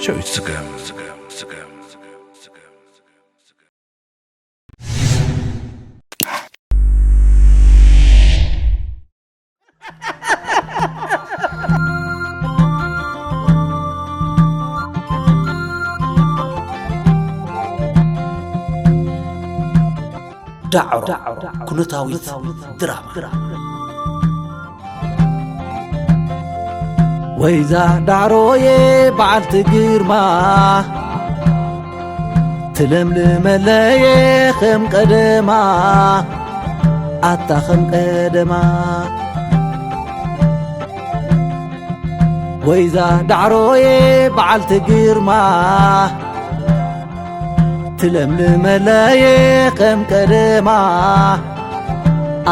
ሸዊት ስገም። ዳዕሮ ኩነታዊት ድራማ። ወይዛ ዳዕሮዬ በዓልቲ ግርማ፣ ትለምልመለየ ከም ቀደማ፣ ኣታ ከም ቀደማ። ወይዛ ዳዕሮዬ በዓልቲ ግርማ፣ ትለምልመለየ ከም ቀደማ፣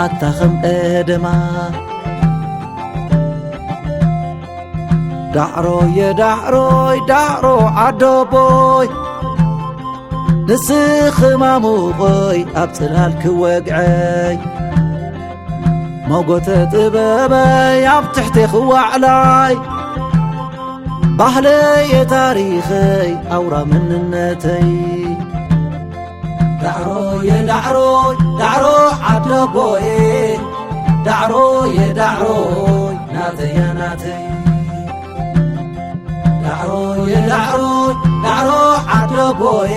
ኣታ ከም ቀደማ። ዳዕሮየ ዳዕሮይ ዳዕሮ ዓደቦይ፣ ንስኺ ማሙቐይ ኣብ ጽላል ክወግዐይ፣ መጎተ ጥበበይ ኣብ ትሕቲ ክዋዕላይ፣ ባህለየ ታሪኸይ ኣውራ መንነተይ። ዳዕሮየ ዳዕሮይ ዳዕሮ ዓደቦየ፣ ዳዕሮየ ዳዕሮይ ናተያ ናተይ። ዳዕሮየ ዳዕሮይ ዳዕሮ ዓደቦየ፣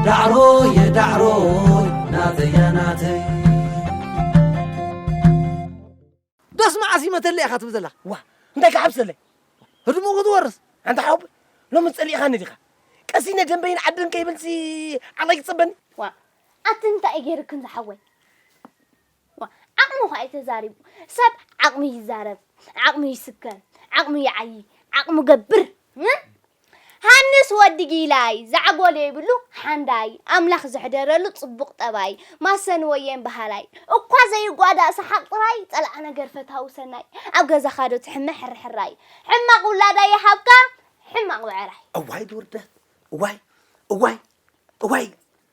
ዳዕሮየ ዳዕሮይ ናተያ ናተይ። ዶስ መዓስ ይመተለ ኢኻ ትብል ዘለኻ? ዋ፣ እንታይ ክሓብሰለይ? ህድሞ ክትወርስ፣ ኣንታ ሓወቦይ፣ ሎሚ ጸሊእኻኒ ዲኻ? ቀሲነ ደንበይን ዓድን ከይብልሲ ዓቕለይ ክጸበኒ? ዋ፣ ኣቲ እንታይ እዩ ገይርክን ዝሓወይ? ዋ፣ ዓቕሙ ኸኣ እዩ ተዛሪቡ። ሰብ ዓቕሙ ይዛረብ፣ ዓቕሙ ይስከም፣ ዓቕሙ ይዓዪ፣ ዓቕሙ ገብር። እ? ሃንስ ወዲ ጊላይ፣ ዛዕጎል የብሉ ሓንዳይ፣ ኣምላኽ ዘሕደረሉ ጽቡቕ ጠባይ፣ ማሰን ወየን በሃላይ፣ እኳ ዘይጓዳእ ሰሓቕ ጥራይ፣ ጸላእ ነገር ፈታዊ ሰናይ፣ ኣብ ገዛኻ ዶ ትሕመ ሕርሕራይ፣ ሕማቕ ውላዳ ይሃብካ፣ ሕማቕ ብዕራይ። እዋይ ድውርደት፣ እዋይ፣ እዋይ፣ እዋይ።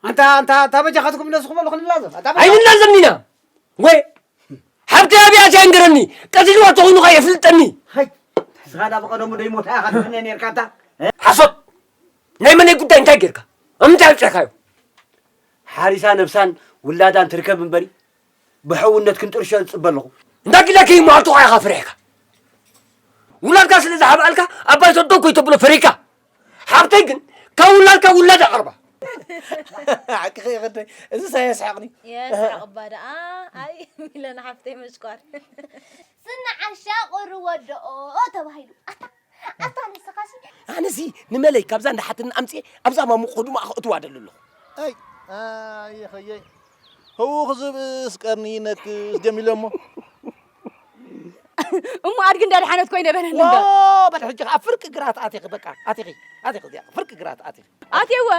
ኣንታ፣ ኣንታ፣ ኣንታ በጃኻትኩም ነስኹም በሉ ክንላዘብ። ኣንታ በጃ- ኣይንላዘብን ኢና። ወይ ሓብተይ ኣብያ ኣትያ ይንገረኒ። ቀቲልዋ ተኾይኑ ኸኣ የፍልጠኒ። ሃይ፣ ንስኻ ዳ ብቐደሙ ደይሞታ ኢኻ ትምነ ኔርካ ኣንታ። ሓሶት! ናይ መነይ ጉዳይ እንታይ ጌርካ? ኣብ ምንታይ ኣውጺእካዮ? ሓሪሳ ነብሳን ውላዳን ትርከብ እምበሪ፣ ብሕውነት ክንጥርሾ እጽበ ኣለኹ። እንዳ ጊላከይ መዓልቱ ኸኣ ኢኻ ፈሪሕካ። ውላድካ ስለ ዝሓብኣልካ፣ ኣባይ ተዶ እኮ እዩ ተብሎ ፈሪካ። ሓብተይ ግን ካብ ውላድካ ውላድ ኣቕርባ። ሓቅኺ ይኽደይ፣ እዚ ሳይ የስሕቕኒ። የስሕቕ እባ ደኣ። ኣይ፣ ሚለን ሓፍተይ መሽኳር። ጽናዕ ዓሻ ቁሪ ወደኦ ተባሂሉ። ኣታ፣ ኣታ ንስኻሲ? ኣነሲ ንመለይ ካብዛ እንዳሓትኒ ኣምጽኤ ኣብዛ ማሙቕ ህዱማ ከእትዋ ደሊ ኣለኹ። ኣይ፣ ኣየኸየይ። ህውኽ ዝብእስ ቀርኒ ይነክስ ደም ኢሎሞ። እሞ ኣድጊ እንዳድሓነት ኮይነ በለኒ ዋ፣ እምበር። በል ሕጂ ከኣ ፍርቂ ግራት ኣቲኺ፣ በቃ፣ ኣቲኺ፣ ኣቲኺ እዚኣ፣ ፍርቂ ግራት ኣቲኺ። ኣትየወ፣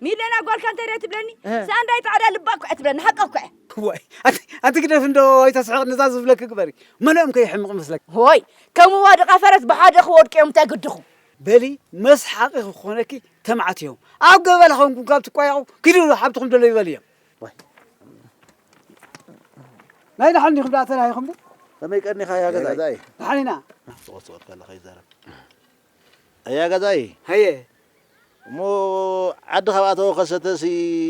ሚለና ጓልካ እንታይ ደኣ ትብለኒ? እ። ሳንዳይ ጻዕዳ ልባ እኮ እያ ትብለኒ፣ ሓቃ እኮ እያ። ዋይ፣ ኣቲ፣ ኣቲ ግደፍ እንዶ ኣይተስሕቕ፣ ነዛ ዝብለኪ ግበሪ። መለኦም ከይሕምቕ መስለኪ። ሆይ፣ ከም ዋድቓ ፈረስ ብሓደ ክወድቁ እዮም፣ እንታይ ግድኹም? በሊ፣ መስሓቒ ክኾነኪ ተማዕትዮም። ኣብ ገበል ኾንኩም ካብ ትቋየቑ፣ ኪዱ ሓብትኹም ደለዩ በልዮም። ዋይ። ናይ ደሓን ዲኹም ደኣ ተላሂኹም ዶ? ከመይ ቀኒኻ ያ ገዛይ? ገዛይ። ደሓን ኢና። ስቖት ስቖት ከለኻ ይዛረብ። ኣያ ገዛይ። ሃየ። እሞ ዓዲ ካብ ኣተወ ከሰተሲ፣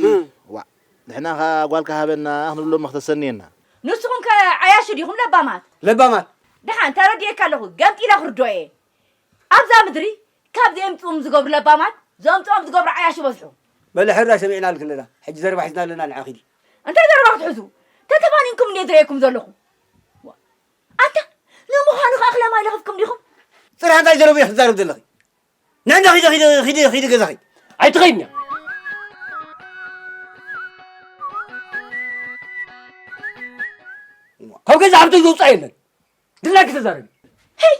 እ። ዋዕ፣ ንሕና ኸኣ ጓልካ ሃበና ክንብሎ እሞ ክተሰንየና። ንስኹም ከ ዓያሹ ዲኹም ለባማት? ለባማት። ደሓን ተረዲኤካ ኣለኹ፣ ገምጢለ ክርዶ እየ። ኣብዛ ምድሪ ካብ ዘምጽኡም ዝገብሩ ለባማት፣ ዘምጽኦም ዝገብሩ ዓያሹ በዝሑ። በሊ ሕራይ ሰሚዕና ኣለና። ሕጂ ዘረባ ሒዝና ኣለና ንዓ ኺዲ። እንታይ ዘረባ ክትሕዙ? ተተፋኒንኩም እንድየ ዝርእየኩም ዘለኹ። ኣታ፣ ንምዃኑ ከኣ ክለማይ ለኽፍኩም ዲኹም? ጽርሃ እንታይ ዘረባ ኢኺ ትዛረብ ዘለኺ? ንዕንዳ ኺዲ፣ ኺዲ፣ ኺዲ፣ ኺዲ ገዛኺ። ኣይትኸይድን እያ። ካብ ገዛ ሓብተይ ዘውፅኣ የለን። ድላይኪ ተዛረቢ። ሄይ!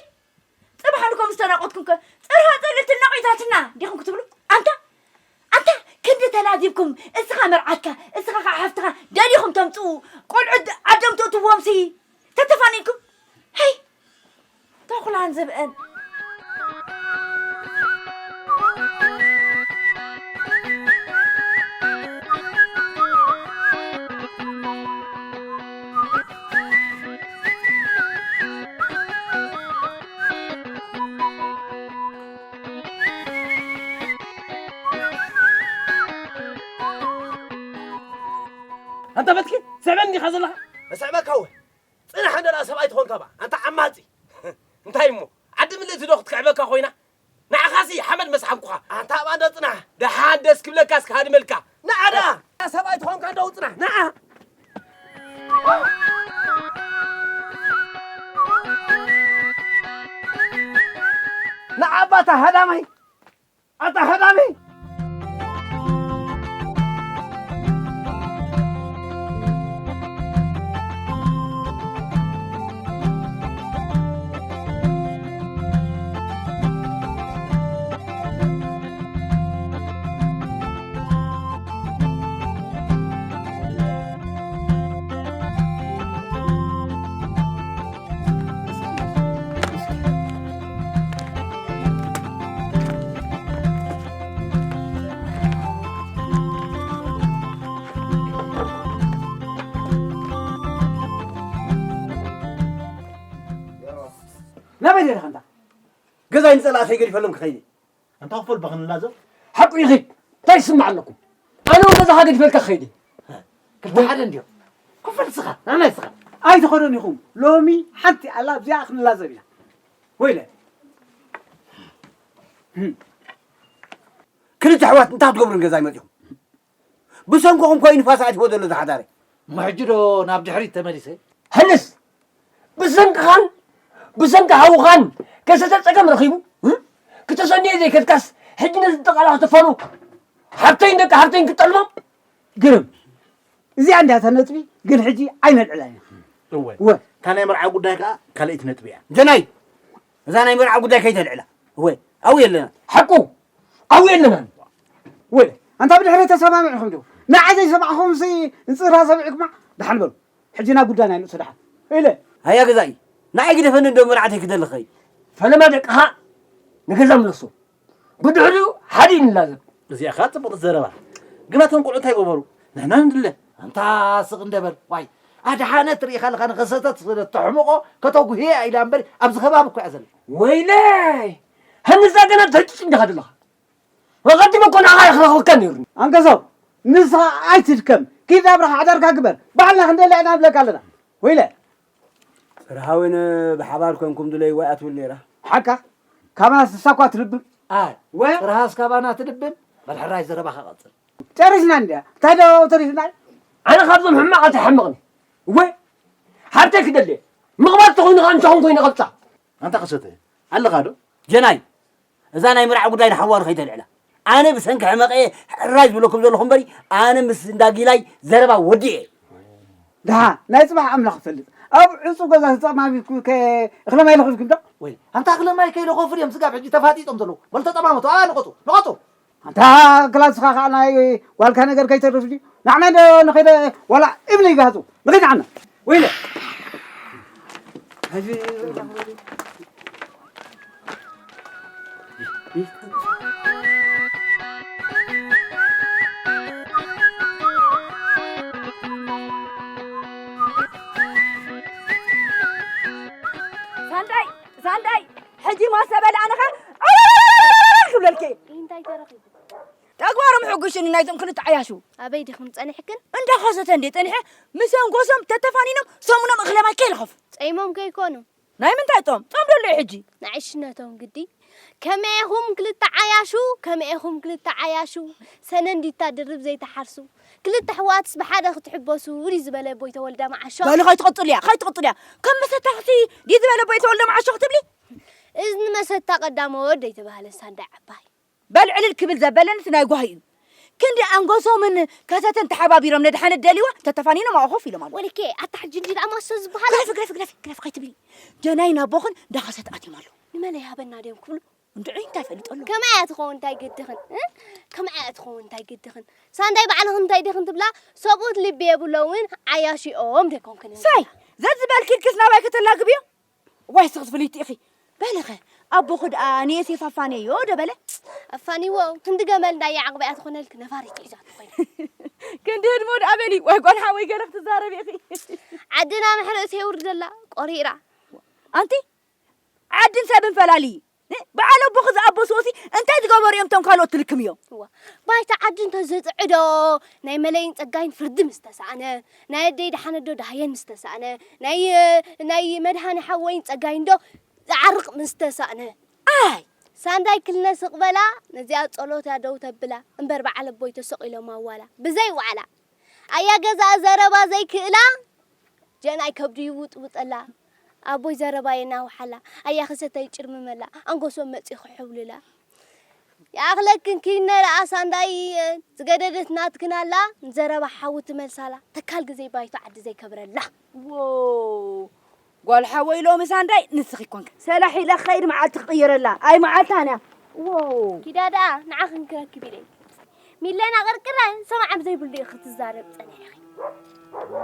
ጽባሕ ንኮም ዝተናቖትኩም ከ ጽርሃ ጽልእቲ ነቒታትና ዲኹም ክትብሉ? ኣንታ፣ ኣንታ ክንዲ ተላዚብኩም፣ እስኻ መርዓትካ፣ እስኻ ኸዓ ሓፍትኻ ደሊኹም ተምጽኡ፣ ቆልዑ ድ-፣ ዓዶም ትእትዎም ሲ ተተፋኒንኩም። ሄይ! ተኹላን ዝብእን። ኣንታ በትኪ፣ ስዕበኒ ዲኻ ዘለኻ? እስዕበካ እወ። ጽናሕ እንደ ደኣ ሰብኣይ ትኾንካ በኣ፣ ኣንታ ዓማጺ። እንታይ እሞ፣ ዓዲ ምልእቲ ዶ ክትክዕበካ ኮይና? ንዓኻሲ ሓመድ መስሓምኩኻ። ኣንታ ኣብኣ እንዶ ጽናሕ። ደሓን ደስ ክብለካስ ክሃድመልካ። ንዓ ደኣ። ሰብኣይ ትኾንካ እንዶ ጽናሕ፣ ንዓ። ንዓ ኣባታ ሃዳማይ። ኣታ ሃዳሚ! ናበይ ደለኻ እንታ? ገዛይ ንጸላእተይ ገዲፈሎም ክኸይድ። ኣንታ ክፈል ባኽንላዘብ። ሓቁ ይኺድ። እንታይ ይስማዕ ኣለኩም? ኣነ እውን ገዛኻ ገዲፈልካ ክኸይድ እየ። ክልተ ሓደ እንድዮም። ክፈል ስኻ፣ ኣነ ስኻ። ኣይትኸዱን ኢኹም። ሎሚ ሓንቲ ኣላ ኣብዚኣ ክንላዘብ ኢና። ወይለ። ክልተ ኣሕዋት እንታይ ክትገብሩ ንገዛይ መጺኹም? ብሰንክኹም ኮይኑ ንፋስ ኣትይዎ ዘሎ ዝሓዳረ። እሞ ሕጂ ዶ ናብ ድሕሪት ተመሊሰ? ሕንስ! ብሰንክኻን ብሰንኪ ሓውኻን ከሰተ ጸገም ረኺቡ፣ እ? ክተሰንዮ ዘይከድካስ፣ ሕጂ ነዚ ጠቓላ ከተፋኑ፣ ሓብተይን ደቂ ሓብተይን ክትጠልሞም? ግርም። እዚኣ እንድያ እታ ነጥቢ፣ ግን ሕጂ ኣይነልዕላ ኢና። እወ። እወ። እታ ናይ መርዓ ጉዳይ ከኣ ካልኣይቲ ነጥቢ እያ። ጀናይ፣ እዛ ናይ መርዓ ጉዳይ ከይተልዕላ። እወ፣ ኣብኡ የለናን። ሓቁ፣ ኣብኡ የለናን። ወለ፣ ኣንታ ብድሕሪ ተሰማሚዕኹም ዶ? ንዓይ ዘይሰማዕኹምሲ ንጽራ ሰሚዕኩማ? ደሓን በሉ። ሕጂ ናብ ጉዳይና ንእቶ ደሓን። ኢለ። ሃያ ገዛኢ፣ ንዓይ ግደፈኒ እንዶ መርዓተይ ክደሊ ኸይ። ፈለማ ደቅኻ ንገዛ ምለሶ። ብድሕሪኡ ሓደ ንላዘብ። እዚኣ ኸኣ ጽቡቕ ዘረባ። ግና እቶም ቆልዑ እንታይ ገበሩ? ንሕና ንድለ። ኣንታ ስቕ እንደ በል። ዋይ፣ ኣድሓነት ርኢኻ ኣለኻ ንኸሰተት ስለ እተሕምቖ ከተጉህየ ኢላ እምበር ኣብዚ ከባቢ እኮ እያ ዘላ። ወይለይ! ህንዛ ገና ተጭጭ እንዲኻ ዘለኻ። ኣቐዲመ እኮ ንዓኻ ክረኽበካ ነይሩኒ። ኣንገሶም፣ ንስኻ ኣይትድከም። ኪድ ናብራኻ ሓዳርካ ግበር። ባዕልና ክንደልያ ኢና ንብለካ ኣለና። ወይለ። ጽርሃ ወይነ ብሓባር ኮንኩም ድለይዋ እያ ትብል ነይራ። ሓቃ? ካባና ንሳ እኳ ትልብም። ኣይ፣ ወ? ጽርሃስ ካባና ትልብም? በል ሕራይ ዘረባኻ ቀጽል። ጨሪስና እንድያ። እንታይ ዶ ተሪፍና? ኣነ ካብዞም ሕማቓት ኣይሓምቕን። እወ፣ ሓብተይ ክደልየ። ምቕባል ተኾይኑ ኸኣ እንተኾን ኮይነ ቐብጻ። ኣንታ ከሰተ፣ ኣለኻ ዶ? ጀናይ፣ እዛ ናይ መርዓ ጉዳይ ንሓዋሩ ከይተልዕላ። ኣነ ብሰንኪ ሕመቐየ ሕራይ ዝብለኩም ዘለኹ እምበሪ፣ ኣነ ምስ እንዳ ጊላይ ዘረባ ወዲኤ። ደሓ፣ ናይ ጽባሕ ኣምላኽ ይፈልጥ። ኣብ ዕጹው ገዛ ተጸማሚትኩም ከ እኽለ ማይ ለኺፍኩም ዶ? ወይ፣ ኣንታ እኽለ ማይ ከይለኸፉ ድዮም ስጋብ ሕጂ ተፋጢጦም ዘለዉ? በሉ ተጠማመቱ፣ ኣበባ ንቐጹ፣ ንቐጹ። ኣንታ ክላስኻ ኸዓ ናይ ዋልካ ነገር ከይተርፍ ድዩ? ንዓና እንዶ ንኸይደ ዋላ እምኒ ይጋህጹ። ንኸይድ ዓና። ወይለ። ሕጂ ሳንዳይ፣ ሳንዳይ፣ ሕጂ ማሰ በልዓንኻ ክብለልኪ። እንታይ ተረኺቡ? ተግባሮም ሕጉሽኒ ናይዞም ክልተ ዓያሹ። ኣበይ ዲኽን ጸኒሕክን? እንዳኸሰተ እንዴ ጸኒሐ፣ ምስ ኣንጎሶም ተተፋኒኖም ሰሙኖም እኽለ ማይ ከይልኸፉ። ጸይሞም ከይኮኑ። ናይ ምንታይ ጾም? ጾም ደሎ እዩ ሕጂ። ንዕሽነቶም ግዲ። ከመይ ኢኹም ክልተ ዓያሹ? ከመይ ኢኹም ክልተ ዓያሹ? ሰነንዲታ ድርብ ዘይትሓርሱ። ክልተ ኣሕዋትስ ብሓደ ክትሕበሱ ድዩ ዝበለ ኣቦይ ተወልደ መዓሾ? በሉ ከይትቕጽሉ እያ፣ ከይትቕጽሉ እያ። ከም መሰታኽሲ ድዩ ዝበለ ኣቦይ ተወልደ መዓሾ ክትብሊ? እዝኒ መሰታ ቀዳሞት ደይተባህለ ሳንዳይ ዓባይ። በል ዕልል ክብል ዘበለንስ ናይ ጓሂ እዩ። ክንዲ ኣንጎሶምን ከሰተን ተሓባቢሮም ነድሓነት ደልይዋ ተተፋኒኖም ኣብኡ ኮፍ ኢሎም ኣለዉ። ወልኬ፣ ኣታ ሕጂ እንዲ ደኣ ማሶ ዝበሃል? ግረፊ፣ ግረፊ፣ ግረፊ፣ ግረፊ ከይትብሊ። ጀናይን ኣቦኽን እንዳ ከሰተ ኣትዮም ኣለዉ። ንመን ይሃበና ድዮም ክብሉ? እንድዒ እንታይ ፈልጠሉ? ከመይ እያ ትኸውን እንታይ ግድኽን? እ? ከመይ እያ ትኸውን እንታይ ግድኽን? ሳንዳይ ባዕልኽን እንታይ ዲኽን ትብላ? ሰብኡት ልቢ የብሎምን ዓያሹ እዮም ደይኮንክን? ሳይ፣ ዘዝበልኪ ኢልክስ ናባይ ከተላግብዮ? ዋይ ስኽት ፍልይቲ ኢኺ። በለኸ፣ ኣቦኹ ደኣ ንየሴፍ ኣፋነዮ ዶ በለ? ኣፋኒዎ፣ ክንዲ ገመል ናይ ያዕቆብ እያ ትኾነልክ ነፋሪት ሒዛቶ ኮይና። ክንዲ ህድሞ ደኣ በሊ፣ ዋይ ጓል ሓወይ ገለ ክትዛረቢ ኢኺ። ዓድና ምሕረት የውርደላ፣ ቆሪራ። ኣንቲ፣ ዓድን ሰብን ፈላሊ። በዓል ኣቦኺ ዝኣበስዎሲ እንታይ ዝገበሩ እዮም እቶም ካልኦት ትልክምዮም? እዋ፣ ባይታ ዓዲ እንተዝጽዕዶ፣ ናይ መለይን ጸጋይን ፍርዲ ምስ ተሳእነ፣ ናይ ኣደይ ደሓነዶ ዳህየን ምስ ተሳእነ፣ ናይ፣ ናይ መድሃኒ ሓወይን ጸጋይንዶ ዝዓርቕ ምስ ተሳእነ። ኣይ! ሳንዳይ ክልነ ስቕ በላ፣ ነዚኣ ጸሎት እያ ደው ተብላ፣ እምበር በዓል ኣቦይ ተሰቒሎም ኣዋላ፣ ብዘይ ዋዕላ። ኣያ ገዛ ዘረባ ዘይክእላ፣ ጀናይ ከብዱ ይውጥውጠላ። ኣቦይ ዘረባ የናውሓላ። ኣያ ክሰተይ ጭርምመላ። ኣንጎሶም መጺ ክሕብልላ። ይኣኽለክን ኪነ ደኣ ሳንዳይ ዝገደደት ናትክን ኣላ። ንዘረባ ሓዊ ትመልሳላ። ተካል ግዜ ባይቶ ዓዲ ዘይከብረላ። ዎ! ጓል ሓወይ ሎሚ ሳንዳይ ንስኺ ኮንክ። ሰላሕ ኢለ ክኸይድ መዓልቲ ክቕይረላ። ኣይ መዓልታን እያ። ዎ! ኪዳ ደኣ ንዓኽን ክረክብ ኢለ። ሚለና ቅርቅረ ሰማዕ ብዘይብሉ ኢኺ ክትዛረብ ጸኒሕኺ።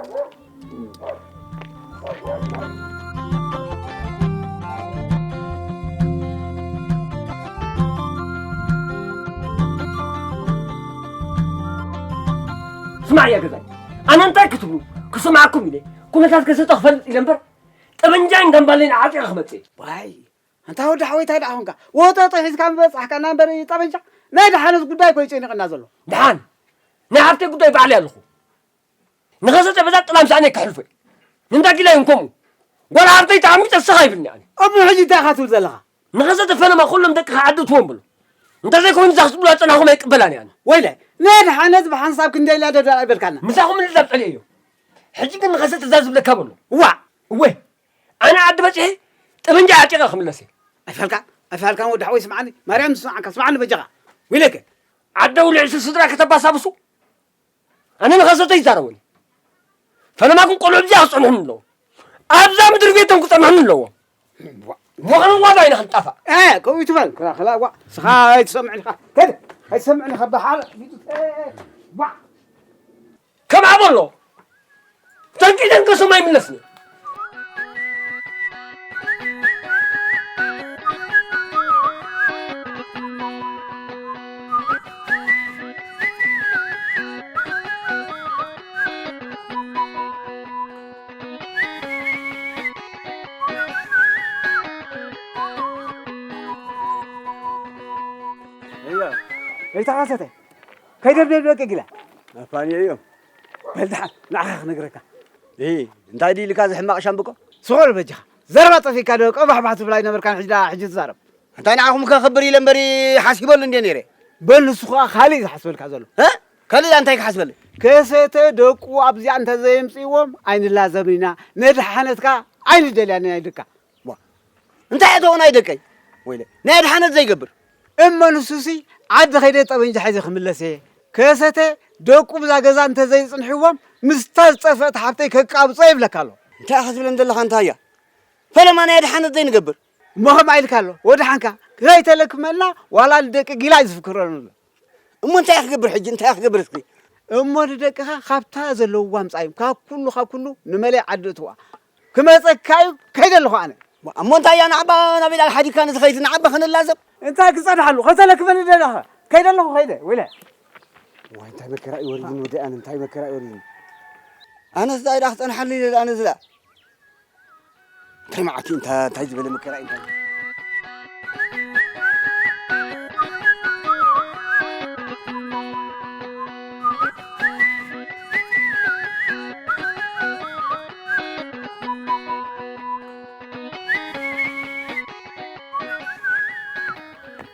ስማዕ እያ ገዛይ፣ ኣነ እንታይ ክትብሉ ክሰምዓኩም ኢለ ኩነታት ከሰጠ ክፈልጥ ኢለ እምበር ጠበንጃይን ጋምባለይን ዓጢቐ ክመጽእ እየ። ዋይ ኣንታ ወዲ ሓወይ እንታይ ደኣ ኾንካ? ወጠጦ ሒዝካ ምበጻሕካና እምበር ጠበንጃ ናይ ደሓነት ጉዳይ እኮ እዩ ጨኒቕና ዘሎ። ደሓን ናይ ሃብተይ ጉዳይ ባዕለይ ኣለኹ። ንኸሰተ በዛ ጥላም ሳእነይ ከሕልፎ እየ። ንእንዳ ጊላዩን ከምኡ። ጓል ሃብተይ ተዓሚፀ ስኻ ይብልኒ ኣነ። እሞ ሕጂ እንታይ ኢኻ ትብል ዘለኻ? ንኸሰተ ፈለማ ኩሎም ደቅኻ ዓዲ እትዎም በሎ። እንተዘይኮይኑ እዛ ክትብሉ ኣፀናኹም ኣይቅበላን እየ ኣነ። ወይለ፣ ነድሓነት ብሓንሳብ ክንደይ ኢላ ደብዳብ ኣይበልካና። ምሳኹም ልዛብ ፀሊኤዮ። ሕጂ ግን ንኸሰተ እዛ ዝብለካ በሎ። እዋ። እወ፣ ኣነ ዓዲ በፂሐ ጠበንጃ ዓጢቐ ክምለስ እየ። ኣይፋልካን፣ ኣይፋልካን ወዲ ሓወይ ስምዓኒ። ማርያም ትስምዓካ፣ ስምዓኒ በጃኻ። ወይለከ። ዓደ ውልዕሲ ስድራ ከተባሳብሱ ኣነ ንኸሰተ ይዛረበኒ። ፈለማ ግን ቆልዑ እዚኣ ክጸንሑኒ ኣለዎ። ኣብዛ ምድሪ ቤቶም ክጸንሑኒ ኣለዎ። ወኸነ ዋጋ ኢና ክንጣፋእ። እ፣ ከምኡ ይትበል። ክላ፣ ክላ፣ ዋ፣ ስኻ ኣይትሰምዕን ኢኻ። ከደ፣ ኣይትሰምዕን ኢኻ። ብሓር፣ እ፣ እ፣ ዋ። ከምኣ በሎ። ተንቂተን ከሰማ ይምለስኒ። እያ፣ ከይተኻሰተ፣ ከይደብደብ ደቂ ግላ። ኣፋንዮ እዮም። በል ደሓን፣ ንዓኻ ክነግረካ። እሂ፣ እንታይ ድዩ ኢልካ እዚ ሕማቕ ሻምብቆ? ስቕ በል በጃኻ። ዘረባ ጠፊእካ ዶ ቀባሕባሕ ትብል ኣይነበርካን፣ ሕጂ ደኣ፣ ሕጂ ትዛረብ። እንታይ ንዓኹም ከኽብር ኢለ እምበሪ ሓሲበሉ እንድየ ነይረ። በል ንሱ ኸኣ ካልእ እዩ ዝሓስበልካ ዘሎ። እ? ካልእ እንታይ ክሓስበለይ? ከሰተ ደቁ ኣብዚኣ እንተዘየምጽእዎም ኣይንላዘብን ኢና፣ ነድሓነትካ ኣይንደልያን ኢና ኢልካ። ዋ፣ እንታይ እተውን ኣይደቀይ? ወይለ፣ ናይ ኣድሓነት ዘይገብር። እመ ንሱሲ ዓዲ ኸይደ ጠበንጃ ሒዘ ክምለስ እየ። ከሰተ ደቁ ብዛ ገዛ እንተዘይጽንሕዎም ምስታ ዝጠፍአት ሓብተይ ከቃብጾ ይብለካ ኣሎ። እንታይ ኢኻ ትብለን ዘለኻ እንታይ እያ? ፈለማ ናይ ኣድሓነት ዘይንገብር። እሞ ከምኣ ኢልካ ኣሎ። ወድሓንካ ከይተለክመልና ዋላ ንደቂ ጊላ እዩ ዝፍክረሉ ኣሎ። እሞ እንታይ ክገብር ሕጂ? እንታይ ክገብር እስኪ? እሞ ንደቅኻ ካብታ ዘለውዋ ምጻዮም። ካብ ኩሉ፣ ካብ ኩሉ ንመለይ ዓዲ እትዋ። ክመጸካ እዩ፣ ከይደ ኣለኹ ኣነ። እሞ እንታይ እያ ንዓባ ናብ ኢድ ሓዲግካ ንዝኸይድ ንዓባ ክንላዘብ? እንታይ ክጸንሓሉ? ከተለክመኒ ደለኻ? ከይደ ኣለኹ፣ ከይደ፣ ወይለ። ዋይ፣ እንታይ መከራ እዩ ወሪድኒ ወዲ ኣነ፣ እንታይ መከራ እዩ ወሪድኒ። ኣነስ ዳኣ ኢዳ ክጸንሓሉ ኢለ ኣነ ዝላ። እንታይ መዓት እዩ? እንታይ፣ እንታይ ዝበለ መከራ እዩ? እንታይ?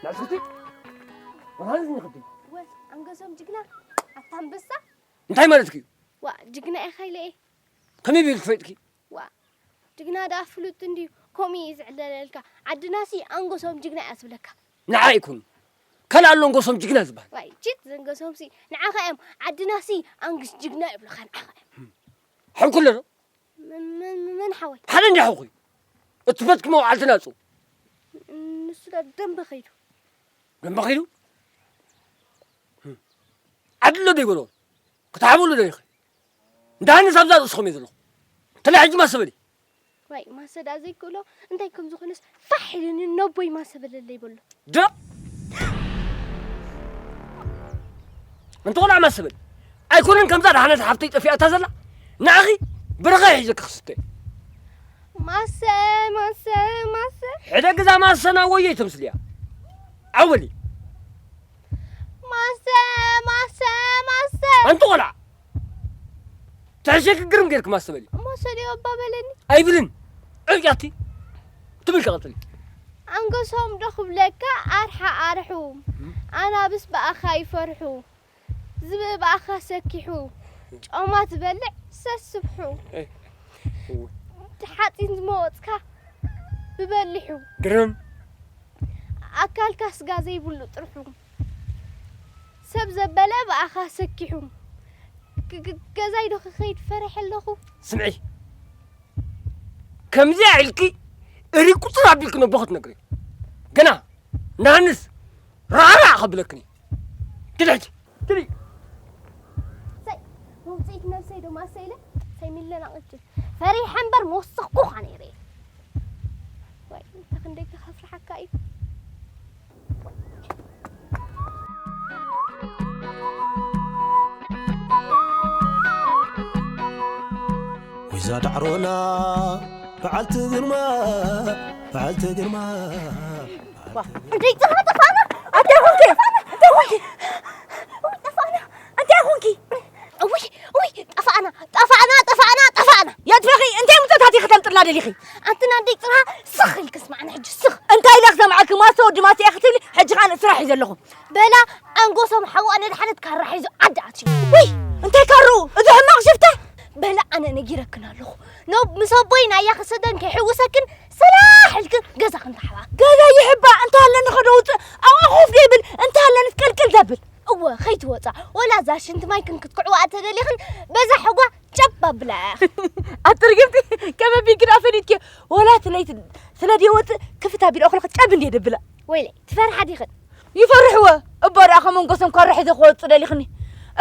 ናስቲ ወራን ዝንክቲ ወ-፣ ኣንገሶም ጅግና፣ ኣታ ኣንበሳ። እንታይ ማለት እዩ? ዋ፣ ጅግና ኢኻ ኢለ እየ። ከመይ ቢልኪ ፈጥኪ? ዋ፣ ጅግና ደኣ ፍሉጥ እንድዩ፣ ከምኡ እዩ ዝዕለለልካ። ዓድናሲ ኣንጎሶም ጅግና እያ ትብለካ። ንዓ ኣይኮኑ። ካልእ ኣሎ ኣንጎሶም ጅግና ዝበሃል። ዋይ፣ ቺት ዘንጎሶምሲ፣ ንዓኻ እዮም ዓድናሲ ኣንግስ ጅግና ይብሉኻ፣ ንዓኻ እዮም። ሕንኩለ ዶ? መን፣ መን፣ መን ሓወይ? ሓደ እንዲ ሓውኺ። እቲ ፈትኪ መውዓልቲ ናጹ። ንሱ ዳ ደንበ ኸይዱ። ደንበ ኸይዱ? ዓድሎ ዶ ይበሎ? ክትሓብሉ ዶ ኢኺ? እንዳሃንስ ኣብዛ ርእስኹም እየ ዘለኹ። እንተላይ ሕጂ ማሰ በሊ። ዋይ፣ ማሰ ደኣ ዘይክእሎ፣ እንታይ ከም ዝኾነስ ፋሕ ኢሉኒ ነቦይ ማሰ በለለይ በሎ። ዶ? እንተ ቆልዓ ማሰ በሊ። ኣይኮነን ከምዛ ደሓነት ሓፍተይ ጠፊኣታ ዘላ። ንዓኺ በረኻ ሒዘኪ ክስተ። ማሰ፣ ማሰ፣ ማሰ። ሕደ ግዛ ማሰ ናብ ወዮ ኣይተምስልያ። ዓው በሊ። ማሰ፣ ማሰ፣ ማሰ። ኣንቲ ቆልዓ። ትሕሸኪ ግርም ጌርኪ ማሰ በሊ። እሞ ሰልዮ ኣባ በለኒ። ኣይብልን። ዕብያቲ። ትብል ከቐጽሊ። ኣንገሶም ዶ ክብለካ ኣርሓ ኣርሑ። ኣናብስ ብኣኻ ይፈርሑ። ዝብኢ ብኣኻ ሰኪሑ፣ ጮማ ትበልዕ ሰስብሑ። እይ፣ እወ። ሓጺን ዝመወጽካ ብበሊሑ። ግርም። ኣካልካ ስጋ ዘይብሉ ጥርሑ። ሰብ ዘበለ ብኣኻ ሰኪሑ። ግ-፣ ግ-፣ ገዛይ ዶ ክኸይድ ፈሪሐ ኣለኹ? ስምዒ፣ ከምዚኣ ኢልኪ እሪ ቁጽር ኣቢልኪ ነቦ ክትነግሪ። ገና ንሃንስ ራዕራዕ ከብለክኒ። ትልሕጂ፣ ትልይ። ሰይ፣ መውፅኢት ነብሰይ ዶ ማሰ ኢለ፣ ሰይ ሚለና ቅጭ። ፈሪሐ እምበር መወሰኽኩኻ ነይረ። ወይ፣ እንተ ክንደይ ከፍርሓካ እዩ። ወይዛ ዳዕሮና በዓልቲ ግርማ፣ በዓልቲ ግርማ። ዋ፣ እንዴ ጥፋ፣ ጠፋና! እንታይ ኾንኪ? እንታይ ኾንኪ? ውይ፣ ጠፋና! እንታይ ኾንኪ? ውይ፣ ውይ፣ ጠፋና! ጠፋና! ጠፋና! ጠፋና! የጥፈኺ፣ እንታይ ምንተታት ኢኺ ተምጥልና ደሊኺ? ኣንትና እንዴ ጥፋ፣ ስኽ ኢልኪ ስማዕኒ ሕጂ፣ ስኽ! እንታይ ኢለ ክሰምዓኪ? ማስተ ወዲ ማስተ ኢኺ ትብሊ፣ ሕጂ ኸኣ ንእስራ ሒዘ ኣለኹ። በላ፣ ኣንጎሶም ሓዋ ነድሓነት ካራ ሒዙ ዓዲ ኣትዩ። ውይ፣ እንታይ ካርኡ? እዚ ሕማቕ ሽፍታ! በላ፣ ኣነ ነጊረክን ኣለኹ። ኖብ ምስ ኣቦይ ናያ ክሰደን ከይሕውሰክን ሰላሕ ኢልክን ገዛኽን ተሓባእ። ገዛ ይሕባእ፣ እንታይ ኣለኒ ኸዶ ውፅእ፣ ኣብኣ ኮፍ ዘይብል፣ እንታይ ኣለኒ ትቅልቅል ዘብል። እወ፣ ኸይትወፃ፣ ወላ እዛ ሽንቲ ማይክን ክትክዕዋ ተደሊኽን፣ በዛ ሕጓ ጨብ ኣብላ። ኣትርግምቲ፣ ከመ ቢልኪ ደኣ ፈሊጥኪ፣ ወላ እቲ ለይቲ ስለ ድየ ወፅእ፣ ክፍት ኣቢለ እኽሊ ጨብ እንድየ ደብላ። ወይለይ፣ ትፈርሓ ዲኽን? ይፈርሕወ፣ እባ ደኣ ከመ ኣንጎሶም ካራ ሒዘ ክወፅእ ደሊኽኒ።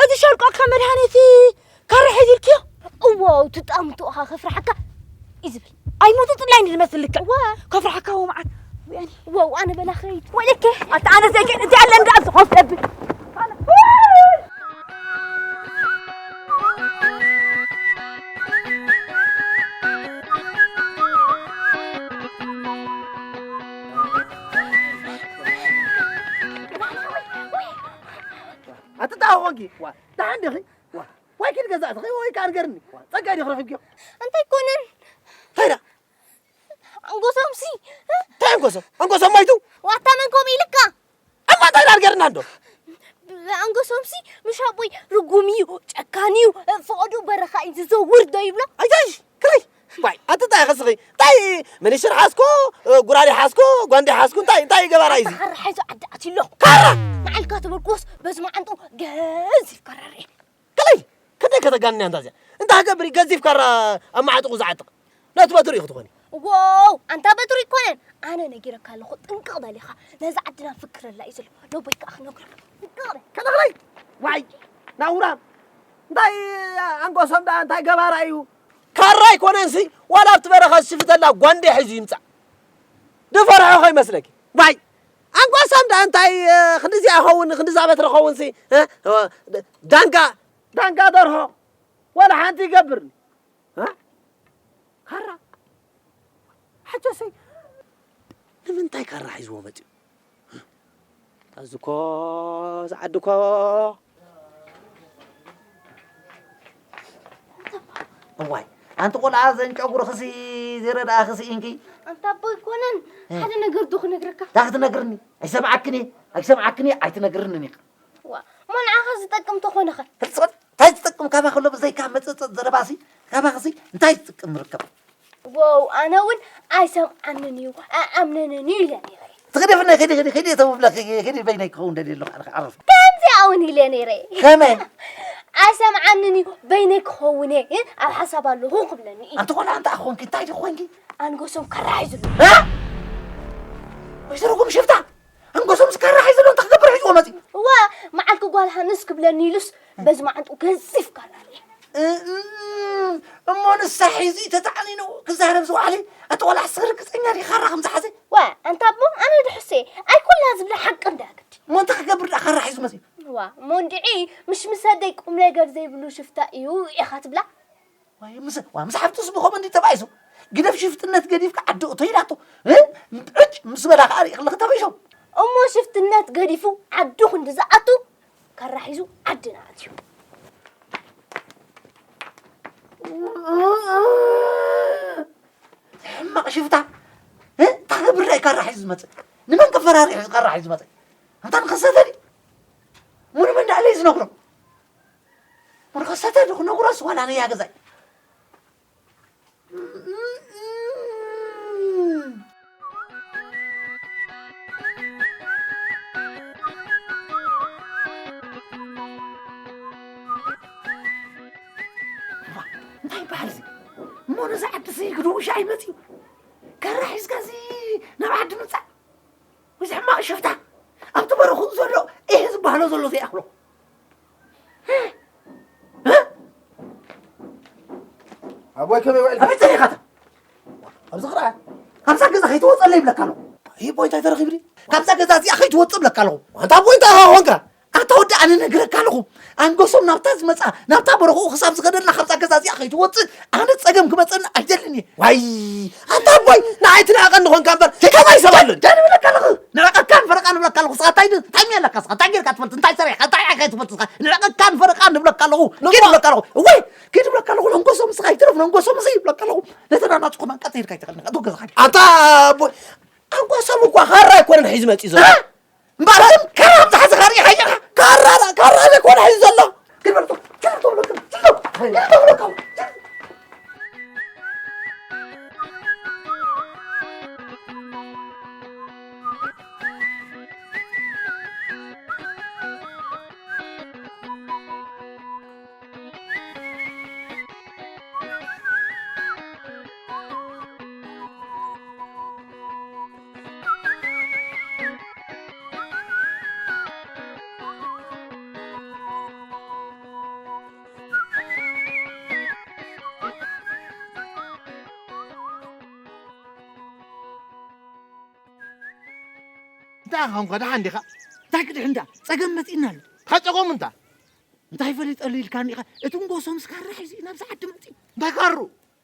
እዚ ሸልቆ ከመ ድሃነቲ ካራ ሒዙ ኢልክዮ? እዎ፣ ትጣምቱ እኻ ከፍርሓካ እዩ ዝብል። ኣይሞቱ ጥላይ እንዲ ዝመስል ልክዕ። እዋ። ከፍርሓካ እዎ መዓት። ወያኒ። እዎ፣ ኣነ በላ ኸይድ። ወይለከ። ኣታ ኣነ ዘይከ፣ እንታይ ኣለ እንዳ ኣብዚ ኮፍ ተብል። ኣትጣወቂ። ዋ፣ ደሓን ዲኺ? ዋ፣ ወይ ኪድ ገዛእትኺ ወይ ከኣ ንገርኒ። ዋ፣ ጸጋይ ዲኺ ረኺብኪዮ? እንታይ ኮነን? እንታይ ደኣ? ኣንጎሶምሲ። እንታይ ኣንጎሶም? ኣንጎሶም ማይቱ? ዋታ መን ከምኡ ኢልካ? እማ እንታይ ደኣ ንገርና እንዶ? ኣንጎሶምሲ ምሽ ኣቦይ ርጉም እዩ፣ ጨካን እዩ፣ ፈቐዱ በረኻ እዩ ዝዘውር ዶ ይብሎ? ኣይታይሽ፣ ክረይ። ዋይ፣ ኣቲ እንታይ ከስኺ? እንታይ ምንሽር ሓዝኮ፣ ጉራዴ ሓዝኮ፣ ጓንዴ ሓዝኩ፣ እንታይ፣ እንታይ ገባራ እዩ እዚ? ካራ ሓይዞ ዓዲ ኣትዩ ኣሎ። ካራ? ንዓልካ ተበርኮስ በዚ መዓንጡ ገዚፍ ካራ ርኤ። ከለይ፣ ክንደይ ከተጋንንያ እንታ እዚኣ? እንታይ ክገብር እዩ ገዚፍ ካራ ኣብ መዓጥቑ ዝዓጥቕ? ነቲ በትሩ እዩ ክትኾኒ። ዎው፣ ኣንታ በትሩ ኣይኮነን። ኣነ ነጊረካ ኣለኹ፣ ጥንቅቕ በል ኢኻ። ነዛ ዓድና ፍክረላ እዩ ዘሎ። ነቦይ ከኣ ክነግሮ። ጥንቅቕ በል። ከለኽለይ! ዋይ! ናውራም! እንታይ ኣንጎሶም ደኣ እንታይ ገባራ እዩ? ካራ ኣይኮነንሲ፣ ዋላ ኣብቲ በረኻ ዝሽፍተላ ጓንዴ ሒዙ ይምጻእ። ድፈርሖ ከይመስለኪ። ዋይ! ኣንጎሶም ደኣ እንታይ፣ እ፣ ክንድዚኣ ኸውን፣ ክንድዛ በትሪ ኸውንሲ፣ እ፣ ዳንጋ፣ ዳንጋ ደርሆ፣ ዋላ ሓንቲ ይገብርኒ። እ? ካራ? ሕጆሰይ፣ ንምንታይ ካራ ሒዝዎ መጺኡ? እዚ እኮ፣ እዚ ዓዲ እኮ። እዋይ፣ ኣንቲ ቆልዓ ዘን ጨጉርኽሲ ዘይረዳእኽሲ ኢንኪ። ኣንታ ኣቦ ኣይኮነን፣ እ። ሓደ ነገር ዶ ክነግረካ? እንታይ ክትነግርኒ? ኣይሰምዓክን እየ፣ ኣይሰምዓክን እየ፣ ኣይትነግርንን ኢኻ። ዋ፣ እሞ ንዓኻ ዝጠቅም ተኾነኸ? እንታይ ዝጠቅም ካባ ከሎ ብዘይካ መጸጸት ዘረባሲ፣ ካባኽሲ እንታይ ዝጠቅም ርከብ? ዎው፣ ኣነ እውን ኣይሰምዓንን እዩ፣ ኣይኣምነንን እዩ ኢለ ነይረ። ትኽደፍና፣ ከይደ፣ ከይደ፣ ከይደ፣ ተብብላ፣ ከይደ፣ ከይደ፣ በይነይ ክኸውን ደልየ ኣለኹ፣ ኣነ ክዓርፍ። ከምዚኣ እውን ኢለ ነይረ። ከመይ? ኣይሰምዓንን እዩ፣ በይነይ ክኸውን እየ፣ ኣብ ሓሳብ ኣለኹ ክብለኒ እዩ። ኣንቲ ቆልዓ፣ ኣንታ ኣኾንኪ፣ እንታይ ዲ ኮንኪ? ኣንጎሶም ከራሒ ዝብሉ። እ? ወይዘሮ ጉም ሽፍታ! ኣንጎሶም ስካራ ሒዙ ኣሎ፣ እንታይ ክገብር ሒዝዎ መፂኡ? እዋ፣ መዓልኪ ጓል ሃንስ ክብለኒ ኢሉስ፣ በዚ መዓንጥኡ ገዚፍ ካራ ርኤ። እ-፣ እ-፣ እሞ ንሳ ሒዙ እዩ ተታዕኒኑ ክዛረብ ዝወዓለ? ኣቲ ቆልዓ፣ እስኺ ርግፀኛ ዲኺ ካራ ከም ዝሓዘ? ዋ፣ ኣንታ ኣቦ፣ ኣነ ድሕሴ፣ ኣይኮላ ዝብለ ሓቂ እንዳ ግዲ። እሞ እንታይ ክገብር ደኣ ካራ ሒዙ መፂኡ? ዋ፣ እሞ እንድዒ፣ ምሽ ምስ ኣደይ ቁም ነገር ዘይብሉ ሽፍታ እዩ ኢኻ ትብላ? ዋይ፣ ምስ፣ ዋ፣ ምስ ሓፍቱስ ብኸምኡ እንዲ ተባኢሱ። ግደፍ ሽፍትነት ገዲፍካ ዓዲ እቶ ኢላቶ። እ? ዕጭ ምስ በላ ከኣ ርኢኽለኺ ተበይሾም። እሞ ሽፍትነት ገዲፉ ዓዱ ክንዲ ዝኣቱ ካራ ሒዙ ዓድና ኣትዩ። ሕማቕ ሽፍታ። እ? እንታይ ክገብር እዩ ካራ ሒዙ ዝመጽእ? ንመን ከፈራርሕ እዩ ካራ ሒዙ ዝመጽእ? ኣንታ ንኸሰተ ድዩ? እሞ ንመን ደኣ ለይ ዝነግሮ? እሞ ንኸሰተ ዶ ክነግሮስ ዋላ ነያ ገዛይ? እንታይ ይበሃል እዚ? እሞ ነዚ ዓዲ እዚ ክድውሻ ኣይመጽዩ? ከራ ሒዝካ እዚ ናብ ዓዲ ምምጻእ? እዚ ሕማቕ ሽፍታ ኣብቲ በረኹ ዘሎ፣ ኤህ ዝበሃሎ ዘሎ ዘይኣኽሎ። ኣቦይ ከመይ ውዒልካ? ኣበይ ጸኒሕካ? ኣብዚ ክርኣ። ካብዛ ገዛ ከይትወጸለይ ይብለካ ኣለኹ። ይህ ቦይ እንታይ ተረኺብኒ? ካብዛ ገዛ እዚኣ ከይትወጽእ እብለካ ኣለኹ። ኣንታ ቦይ እንታይ ኾንካ? ኣታ ወዲ ኣነ ነግረካ ኣለኹ። ኣንገሶም ናብታ ዝመጻ፣ ናብታ በረኹኡ ክሳብ ዝኸደልና ካብዛ ገዛ እዚኣ ከይትወጽእ ኣነ ጸገም ክመጸኒ ኣይደልን እየ። ዋይ ኣንታ ኣቦይ ንዓይ ትንዕቐኒ ኾንካ እምበር ከማይ ሰብ ኣለኒ። እንታይ ንብለካ ኣለኹ? ንዕቐካን ፈረቓን ንብለካ ኣለኹ። ስኻ እንታይ ድ-፣ እንታይ ሚያ ኣለካ ስኻ? እንታይ ጌርካ ትፈልጥ? እንታይ ሰሪሕካ? እንታይ ዓይካ ትፈልጥ ስኻ? ንዕቐካን ፈረቓን ንብለካ ኣለኹ። ኪድ ንብለካ ኣለኹ። እወይ! ኪድ ንብለካ ኣለኹ። ለንጎሶም ስኻ ይትረፍ፣ ለንጎሶም እዚ ይብለካ ኣለኹ። ነተናናጽኹ መንቀጽ ሄድካ ኣይትኽእልን። ኣቶ ገዛኻ። ኣታ ኣቦይ፣ ኣንጎሶም እኳ ካራ ኣይኮነን ሒዙ መጺኡ ዘሎ። እ? እምበኣር ከም ካራ ዝሓዘ ካራ ኢኻ ኢኻ። ካራ፣ ካራ ዘይኮነ ሒዙ ዘሎ። ግበር ቶ፣ ግበር ቶ ብለኩም፣ ግበር ቶ፣ ግበር ቶ ብለኩም። እንታይ ኾንካ? ደሓን ዲኻ? እንታይ ክድሕን ደኣ? ጸገም መጺእና ኣሎ። እንታይ ጸገም እንታ? እንታይ ፈሊጠሉ ኢልካኒ ኢኻ? እቲ ንጎሶ ምስ ካራ ሒዙ እዩ ናብዚ ዓዲ መጺኡ። እንታይ ካሩ?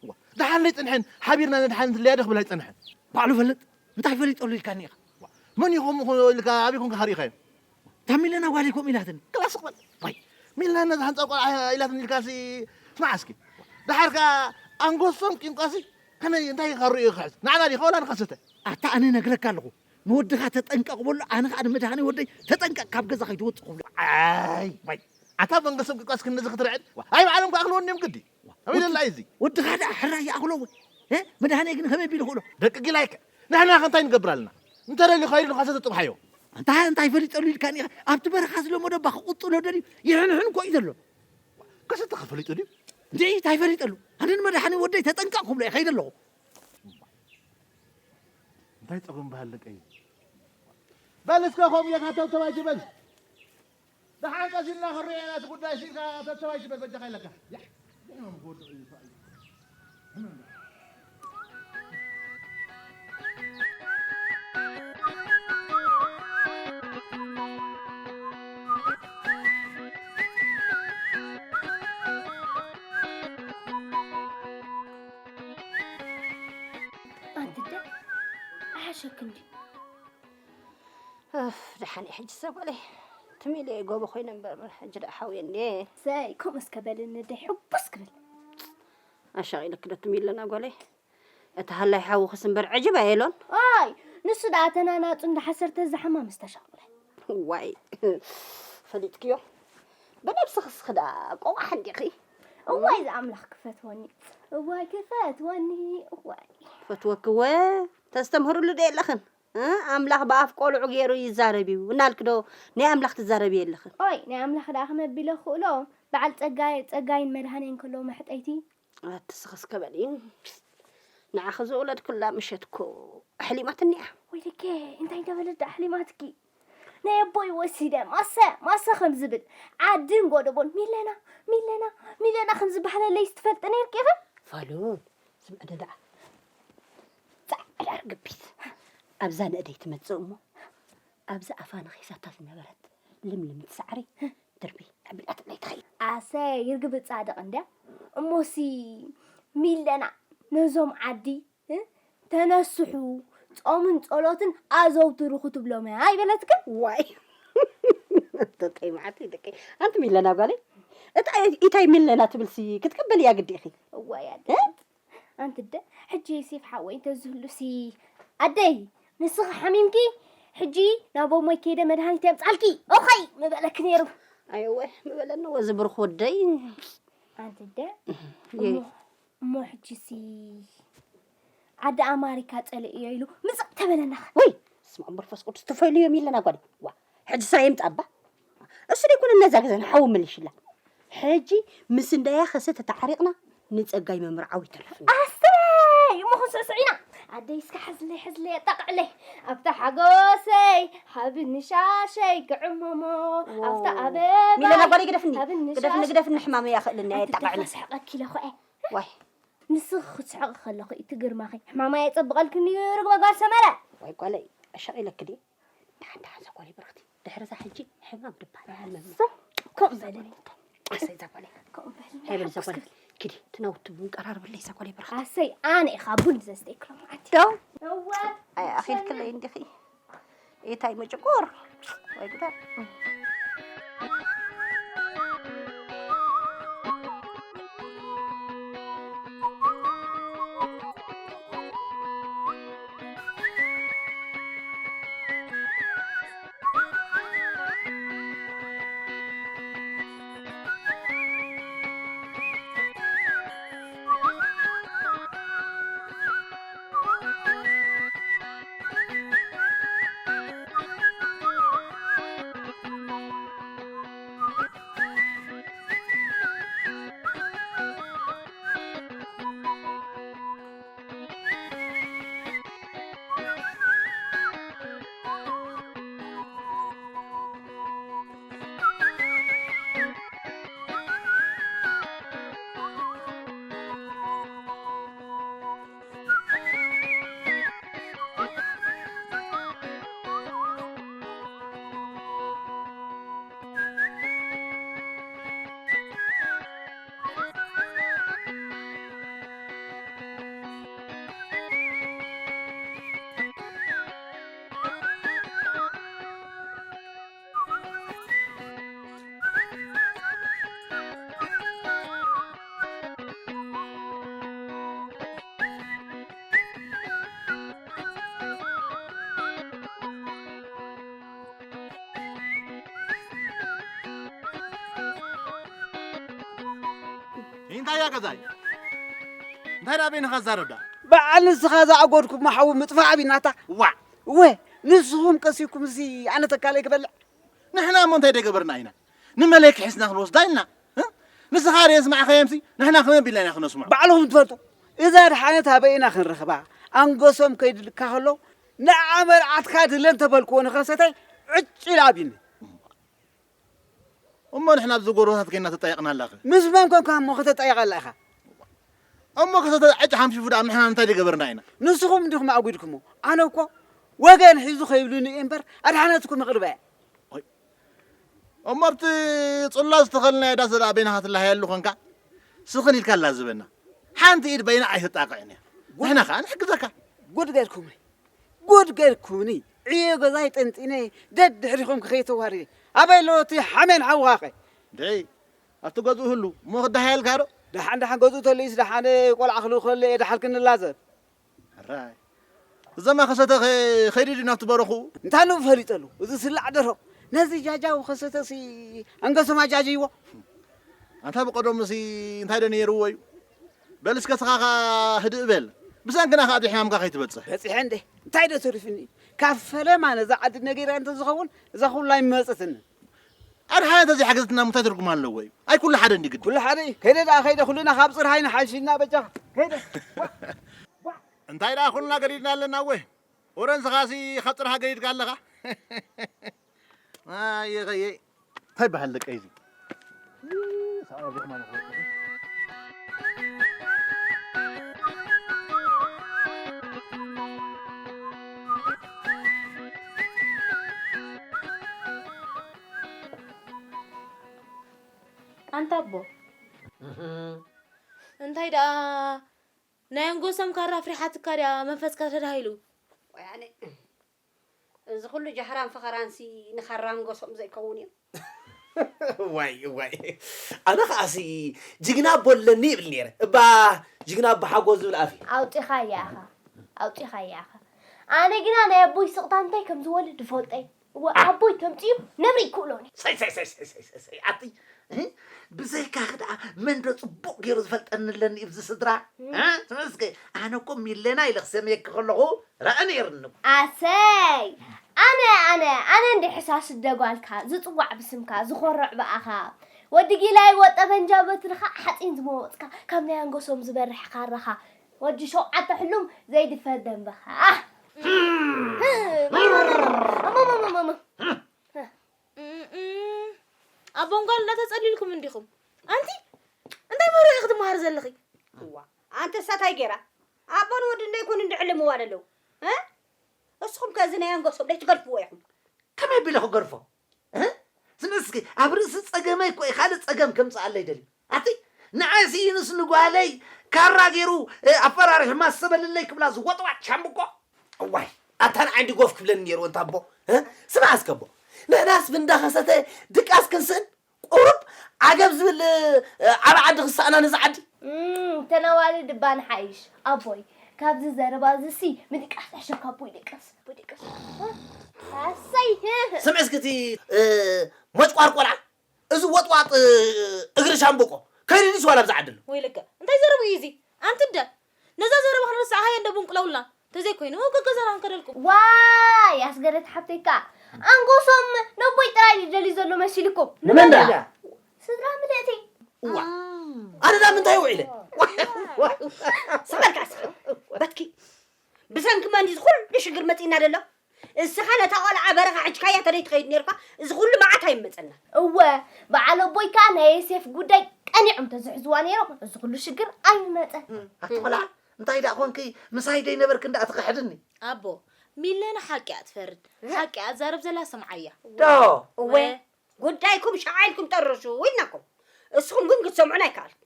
ዋ፣ ደሓን ኣይጸንሐን። ሓቢርና ነድሓን ዝለያደ ክብል ኣይጸንሐን። ባዕሉ ፈልጥ። እንታይ ፈሊጠሉ ኢልካኒ ኢኻ? ዋ፣ መን እዩ ከምኡ ኢልካ ኣበይ ኮንካ ኸሪእኻዮ? እታ ሚለና ጓለይ ከምኡ ኢላትኒ። ክላስ ክበል። ዋይ፣ ሚለና ነዛ ሓንጻር ቆልዓ ኢላትኒ ኢልካሲ ስማዕ እስኪ። ደሓር ከኣ ኣንጎሶም ቂንቋሲ ከመይ እንታይ ካሩ እዩ ክሕዝ? ንዓና ዲኻ ወላ ንኸሰተ? ኣታ ኣነ ነግረካ ኣለኹ። ንወድኻ ተጠንቀቕ በሎ፣ ኣነ ኸኣ ንመድሃኒ ወደይ ተጠንቀቕ ካብ ገዛ ከይትወጽእ ክብሎ። ኣይ፣ ዋይ። ኣታ መንገሶም ቂንቋስ ክንዚ ክትርዕድ? ዋ፣ ኣይ ባዕሎም ክኣኽልዎ እንድዮም ግዲ። ኣበይ ወዲ-፣ ደላ እዩ እዚ? ወድኻ ደኣ ሕራይ ይኣኽሎ ወይ? እ? መድሃኒ ግን ከመይ ቢሉ ክእሎ? ደቂ ጊላይከ? ንሕና ከ እንታይ ንገብር ኣለና? እንተ ደልዩ ኸይዱ ንኻሰ ተጥብሓዮ። ኣንታ እንታይ ፈሊጠሉ ኢልካኒ ኢኻ? ኣብቲ በረኻ ዝለመዶ እባ ክቕጽሎ ደልዩ ይሕንሕን እኮ እዩ ዘሎ። ከሰተ ከፈሊጡ ድዩ? እንድዒ እንታይ ፈሊጠሉ? ኣነ ንመድሃኒ ወደይ ተጠንቀቕ ክብሎ እየ ከይደ ኣለኹ። እንታይ ጸገም በሃል ደቀይ? በል እስከ ከምኡ ኢኻ ተብተባይ ትበል። ደሓን ቀስ ኢልና ክንሪኦ ኢና እቲ ጉዳይ፣ ሲልካ ተብተባይ ትበል በጃኻ ኢለካ። ያ፣ ደይኖም ክወድቑ እዩ፣ ሰብኣይ። ኣንትደ፣ ኣሓሸክ እንዲ። እፍ፣ ደሓን እየ ሕጂ ሰብ ጓለይ። ትም ኢለ እየ ጎቦ ኮይነ እምበር፣ ሕጂ ደኣ ሓውየ እንድየ። ሰይ፣ ከምኡ እስከ በልኒ፣ ደይ ሕጉስ ክብል። ኣሻቒለኪ ዶ ትም ኢለና ጓለይ? እቲ ሃላይ ሓውኽስ እምበር ዕጅብ ኣየሎን። ኣይ፣ ንሱ ደኣ ተናናጹ እንዳ ሓሰርተ ዝሓማ ምስ ተሻቕለ። ዋይ፣ ፈሊጥክዮ? ብነብስኽስ ክዳ ቆቋሕ እንዲኺ። እዋይ፣ ዝኣምላኽ ክፈትወኒ። እዋይ፣ ክፈትወኒ። እዋይ። ክፈትወኪ እወ፣ ተስተምህርሉ ዶ የለኽን? እ? ኣምላኽ ብኣፍ ቆልዑ ገይሩ ይዛረብ እዩ እናልኪ ዶ ናይ ኣምላኽ ትዛረቢ የለኽን? ኦይ፣ ናይ ኣምላኽ ደኣ ከመይ ኣቢለ ክኽእሎ? በዓል ጸጋይ፣ ጸጋይን መድሃኔን ከለዉ መሕጠይቲ። ኣቲ ስኽስ ከበሊ። ንዓኺ ዝወለድኩላ ምሸት እኮ ኣሕሊማትኒ እያ። ወይ ደኬ፣ እንታይ እንተበለት ደኣ ኣሕሊማትኪ? ናይ ኣቦይ ወሲደ ማሰ፣ ማሰ ከም ዝብል ዓድን ጎደቦን ሚለና፣ ሚለና፣ ሚለና ከም ዝበሃለለይስ ትፈልጢ ነይርኪ ኢኺ? ፋሉን፣ ስምዒ ደኣ። ጻዕዳ ርግቢት ኣብዛ ንእደይ ትመጽእ እሞ፣ ኣብዛ ኣፋ ነኺሳታ ዝነበረት ልምልምቲ ሳዕሪ ድርቢ ኣቢላትለይ ትኸይድ። ኣሰይ፣ ርግቢ ጻድቕ እንድያ። እሞሲ ሚለና፣ ነዞም ዓዲ እ? ተነስሑ፣ ጾምን ጸሎትን ኣዘውትሩ ክትብሎም እያ ኣይበለትክን? ዋይ። ተጠይ መዓት ደቂ። ኣንቲ ሚለና ጓለይ። እታ ኢታይ ሚለና ትብልሲ ክትቅበል እያ ግዲ ኢኺ። እዋይ ኣደ። እ? ኣንቲ ደ ሕጂ ሴፍ ሓወይ እንተዝህሉሲ ኣደይ ንስኺ ሓሚምኪ ሕጂ ናብ ኣሞይ ከይደ መድሃኒት የምጻልኪ ኦኸይ ምበለኪ ነይሩ። ኣየወ ምበለኒ ወዚ ብርኽ ወደይ። ኣንቲ ደ እሞ እሞ ሕጂሲ ዓዲ ኣማሪካ ጸሊእዮ ኢሉ ምጽእ ተበለና። ወይ ስማ መንፈስ ቅዱስ ትፈይሉ እዮም ኢለና ጓል ዋ ሕጂ ስራ የምጣባ። እሱ ደይኮነ ነዛ ገዛ ንሓው መልሽላ። ሕጂ ምስ እንዳያ ከሰ ተታዓሪቕና ንጸጋይ መምርዓው ይተርፍና። ኣስተይ እሞ ክንስዕስዕ ኢና። ኣደይ እስከ ሓዝለይ ሓዝለይ ኣጣቕዕለይ ኣብታ ሓጎሰይ ሃብኒ ሻሸይ ክዕመሞ ኣብታ ኣበባ ሚለና ጓል ግደፍኒ ሃብኒ ግደፍኒ ሻሸይ ግደፍኒ ሕማመይ ኣኽእልኒ ኣየጣቕዕኒ። ስሕቀኪ ኢለ ኾ እየ። ዋይ ንስኺ ክትስሕቂ ከለኺ እቲ ግርማኺ ሕማማ የጸብቐልክን እዩ ርግበ ጓል ሰመረ። ዋይ ጓለይ ኣሻቒለኪ ድየ? ደሓን ደሓን እዛ ጓለይ ብርኽቲ ድሕሪ እዛ ሕጂ ሕማም ድበሃል ሃመም። እሰይ፣ ከምኡ በለኒ። ኣሰይ እዛ ጓለይ ከምኡ በለኒ። ሃይ በል እዛ ጓለይ ኪዲ ትናውቲ ቡን ቀራርብለይ እዛ ጓለይ ብርኽቲ። ኣሰይ ኣነ ኢኻ ቡን ዘስተይክሎ መዓልቲ። ደው እወ ኣይ ኣኺልክለይ እንዲኺ። ኢታይ መጭቁር ወይ ጉዳ። እንታይ እያ ገዛይ? እንታይ ደኣ በይንኻ ዛረብ ደኣ? በዓል ንስኻ ዝኣጎድኩም ሓዊ ምጥፋእ ኣቢናታ። ዋዕ! ወ ንስኹም ቀሲኩም ሲ ኣነ ተካለይ ክበልዕ? ንሕና እሞ እንታይ ደገበርና ኢና? ንመለይ ክሒስና ክንወስዳ ኢልና? እ? ንስኻ ርየ ስማዕኻዮምሲ ንሕና ከመይ ቢልና ኢና ክነስምዖ? ባዕልኹም ትፈልጡ። እዛ ድሓነት ኣበይ ኢና ክንረኽባ? ኣንገሶም ከይድልካ ከሎ ንዓ መርዓትካ ድለ እንተበልክዎ ንኸሰታይ ዕጭ ኢሉ ኣቢኒ። እሞ ንሕና ኣብዚ ጎረባታት ኮይና ተጣይቕና ኣላኸ? ምስ መን ኮንካ እሞ ከተጣይቓ ኣላ ኢኻ? እሞ ከሰተ ዕጭ ሓምሺፉ ደኣ ንሕና እንታይ ደገበርና ኢና? ንስኹም እንዲኹም ኣጒድኩሞ። ኣነ እኮ ወገን ሒዙ ከይብሉኒ እየ እምበር ኣድሓነትኩም ኣቕርበ እየ። ኦይ፣ እሞ ኣብቲ ጽላል ዝተኸልናዮ ዳስ ደኣ በይንኻ ትለሃየሉ ኾንካ፣ ስኽን ኢልካ ኣላዝበና። ሓንቲ ኢድ በይና ኣይትጣቕዕን እያ። ንሕና ኸኣ ንሕግዘካ። ጉድ ገርኩምኒ። ጉድ ገርኩምኒ። ዕዮ ገዛይ ጠንጢነ ደድሕሪኹም ክኸይድ ተዋሪደ። ኣበይ ኣሎ እቲ ሓሜን ሓውኻኸ? ደይ፣ ኣብቲ ገዝኡ ህሉ፣ እሞ ክደሃየልካ ዶ? ደሓን ደሓን ገዝኡ ተልዩስ ደሓን ቆልዓ ክልእኽ ከሎ እየ ደሓልክን ንላዘብ። ሕራይ። እዞም ኣኸሰተ ኸ-፣ ኸይዱ ድዩ ናብቲ በረኹ? እንታይ ንኡ ፈሊጠሉ? እዚ ስላዕ ደርሆ። ነዚ ጃጃው ኸሰተሲ ኣንገሶም ኣጃጅይዎ። ኣንታ ብቐደሙሲ እንታይ ዶ ነይርዎ እዩ? በል እስከ ስኻ ኸኣ ህድእ በል። ብሰንክና ኸኣ ድሕማምካ ኸይትበጽሕ። በጺሐ እንዴ? እንታይ ዶ ተሪፉኒ? ካብ ፈለማ ነዛ ዓዲ ነጊራ እንተዝኸውን፣ እዛ ኹላ ኣይመጸትኒ። ኣድሓነት ተዘይሓገዘትና እሞ እንታይ ትርጉም ኣለዎ እዩ? ኣይ ኩሉ ሓደ እንዲ ግዲ። ኩሉ ሓደ እዩ። ከይደ ደኣ ከይደ፣ ኩልና ካብ ጽርሃይ ንሓይሽ ኢና በጃኻ። ከይደ። እንታይ ደኣ ኩልና ገዲድና ኣለና እወ? ኦረ ንስኻሲ ካብ ጽርሃ ገዲድካ ኣለኻ። ኣየ ኸየ። እንታይ በሃል ደቀይ እዚ? ሰብኣይ ርሕማ ንኽወጽእ። ኣንታ ኣቦ። እህ። እንታይ ደኣ ናይ ኣንጎሶም ካራ ኣፍሪሓትካ ድያ መንፈስካ ተዳሂሉ? ወያነ፣ እዚ ኩሉ ጃህራን ፈኸራንሲ ንኻራ ኣንጎሶም ዘይከውን እዩ። ዋይ ዋይ፣ ኣነ ከኣሲ ጅግና ኣቦ ኣለኒ ይብል ነይረ። እባ ጅግና ኣቦ ሓጎስ ዝብል ኣፍ እዩ። ኣውፂኻያ ኢኻ፣ ኣውፂኻያ ኢኻ። ኣነ ግና ናይ ኣቦይ ስቕታ እንታይ ከም ዝወልድ ዝፈልጦ እየ። እወ ኣቦይ ተምፅኡ ነብሪ ይክእሎን እዩ። ሰይ ሰይ ሰይ ሰይ ሰይ ሰይ ሰይ ኣቲ እ? ብዘይካኺ ደኣ መን ዶ ፅቡቕ ገይሩ ዝፈልጠኒ ኣለኒ ኣብዚ ስድራ እ? ትመስገ ኣነ እኮ ሚለና ኢለ ክሰምየኪ ከለኹ ረአ ነይርኒ። ኣሰይ ኣነ ኣነ ኣነ እንዲ ሕሳስ ደጓልካ ዝፅዋዕ ብስምካ ዝኾርዕ ብኣኻ ወዲ ጊላይ ወጠበንጃ በትርኻ ሓፂን ዝመወፅካ ካብ ናይ ኣንገሶም ዝበርሕ ካራኻ ወዲ ሸውዓተ ሕሉም ዘይድፈር ደንበኻ ኣቦን ጓል እንዳተፀሊልኩም እንዲኹም ኣንቲ እንታይ መሩ ኢኺ ትመሃር ዘለኺ እዋ ኣንቲ እሳ ታይ ገይራ ኣቦን ወድን ደይኮኑ እንድዕልምዋ ደለዉ እ እስኹም ከዚ ናይ ኣንገሶም ደይትገድፍዎ ኢኹም ከመይ ኣቢለ ክገድፎ እ ዝም እስኪ ኣብ ርእሲ ፀገመይ እኮ እዩ ካልእ ፀገም ከምፅኣለይ ደልዩ ኣቲ ንዓይሲ ምስ ንጓለይ ካራ ገይሩ ኣፈራሪሑ ማሰበልለይ ክብላ ዝወጥዋጥ ሻምብቆ እዋይ ኣታ ንዓይ እንዲ ጎፍ ክብለኒ ነይሩ እንታ ኣቦ ስምዓ እስከ ኣቦ ንሕናስ ብእንዳ ከሰተ ድቃስ ክንስእን ቁሩብ ዓገብ ዝብል ዓብ ዓዲ ክሳእና ነዚ ዓዲ እም፣ ተነዋሊ ድባ ንሓይሽ ኣቦይ ካብዚ ዘረባ እዚ ሲ ምድቃስ ሕሸካ ኣቦይ ድቅስ ኣቦይ ድቅስ ኣሰይ ስምዒ እስኪ እቲ ሞጭቋር ቆልዓ እዚ ወጥዋጥ እግሪ ሻምብቆ ከይዱ ድስ ዋላ ብዛ ዓዲ ኣሎ ወይለከ እንታይ ዘረቡ እዩ እዚ ኣንቲ ደ ነዛ ዘረባ ክንርስዓሃየ እንደ ቡንቁለውልና ተዘይኮይኑ እው ገገዛና ክንከደልኩም ዋይ ኣስገደት ሓብተይ ከዓ ኣንጎሶም ነቦይ ጥራይ እዩ ደልዩ ዘሎ መሲልኩም ንመን ደኣ ስድራ ምልእቲ እዋ ኣነ ዳ ምንታይ ውዒለ ስበልካ ስበል በትኪ ብሰንኪ መን እዚ ኩሉ ሽግር መፂእና ደሎ እስኻ ነታ ቆልዓ በረኻ ሕጅካያ ተደይ ትኸይድ ነርካ እዚ ኩሉ መዓት ኣይመፀና እወ በዓል ኣቦይ ከዓ ናይ የሴፍ ጉዳይ ቀኒዖም ተዝሕዝዋ ነይሮም እዚ ኩሉ ሽግር ኣይምመፀን ኣቲ ቆልዓ እንታይ ደኣ ኮንኪ ምሳይ ደይ ነበርክ እንዳ ትኽሕድኒ ኣቦ ሚለና ሓቂ እያ ትፈርድ ሓቂ እያ ትዛረብ ዘላ ስምዓያ ዶ እወ ጉዳይኩም ሸዓ ኢልኩም ጠርሹ ኢልናኩም እስኹም ግን ክትሰምዑን ኣይከኣልኩም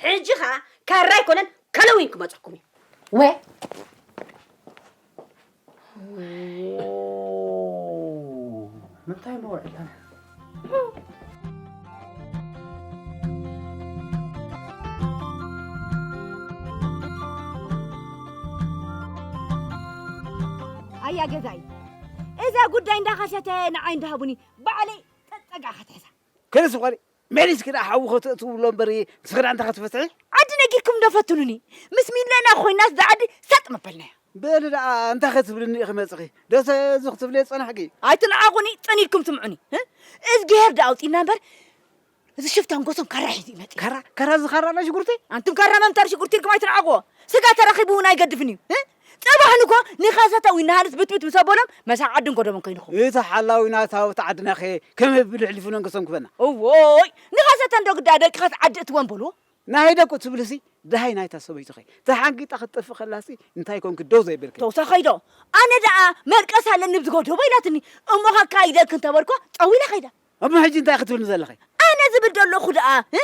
ሕጂ ኸዓ ካራ ኣይኮነን ከለዊን ክመፀኩም እዩ ወ ምንታይ መውዕልና ኣያ ገዛይ እዛ ጉዳይ እንዳኸሸተ ንዓይ እንዳሃቡኒ ባዕለይ ጠጠጋ ክትሕዛ ከነስ ኳኒ መሊስኪ ደኣ ሓዊ ከተእትውሎ እምበር ንስኺ ደኣ እንታይ ክትፍትሒ ዓዲ ነጊርኩም ዶ ፈትኑኒ ምስ ሚለና ኮይናስ ዝዓዲ ሰጥ መበልናያ በሊ ደኣ እንታይ ከትብልኒ ኢኺ መፅኺ ደሰ እዚ ክትብልየ ዝፀናሕኪ ኣይትንዓቑኒ ፀኒድኩም ስምዑኒ እዝግሄር ደኣ ኣውፂና እምበር እዚ ሽፍታ ንጎሶም ካራ ሒዙ እዩ መፂኡ። ካራ ካራ እዚ ካራ ናይ ሽጉርቲ? ኣንቱም ካራ መምተር ሽጉርቲ ኢልኩም ኣይትንዓቕዎ። ስጋ ተረኺቡ እውን ኣይገድፍን እዩ። እ? ፅባሕ ንጎ ንኸሰተ ወይ ንሃንስ ብትብት ምስ ኣበሎም መሳዕ ዓድን ጎደቦን ከይንኹም። እቲ ሓላዊ ናታ ኣብቲ ዓድናኸ ከመይ ኣቢሉ ኣሕሊፉ ነንገሶም ክበና? እዎይ! ንኸሰተ እንዶ ግዳ ደቅኻስ ዓዲ እትወን በልዎ። ናይ ደቁ ትብልሲ ደሃይ ናይታ ሰበይቱኸ ተሓንጊጣ ክትጠፍእ ከላሲ እንታይ ኮንኪ ደው ዘይበልኪ? ተውሳኸይ ዶ? ኣነ ደኣ መርቀስ ኣለኒ ብዝጎደቦ ኢላትኒ። እሞ ኸካይደልኪ እንተበልኳ ጠው ኢላ ኸይዳ። እሞ ሕጂ እንታይ ክትብልኒ ዘለኺ? ኣነ ዝብል ዘለኹ ደኣ እ?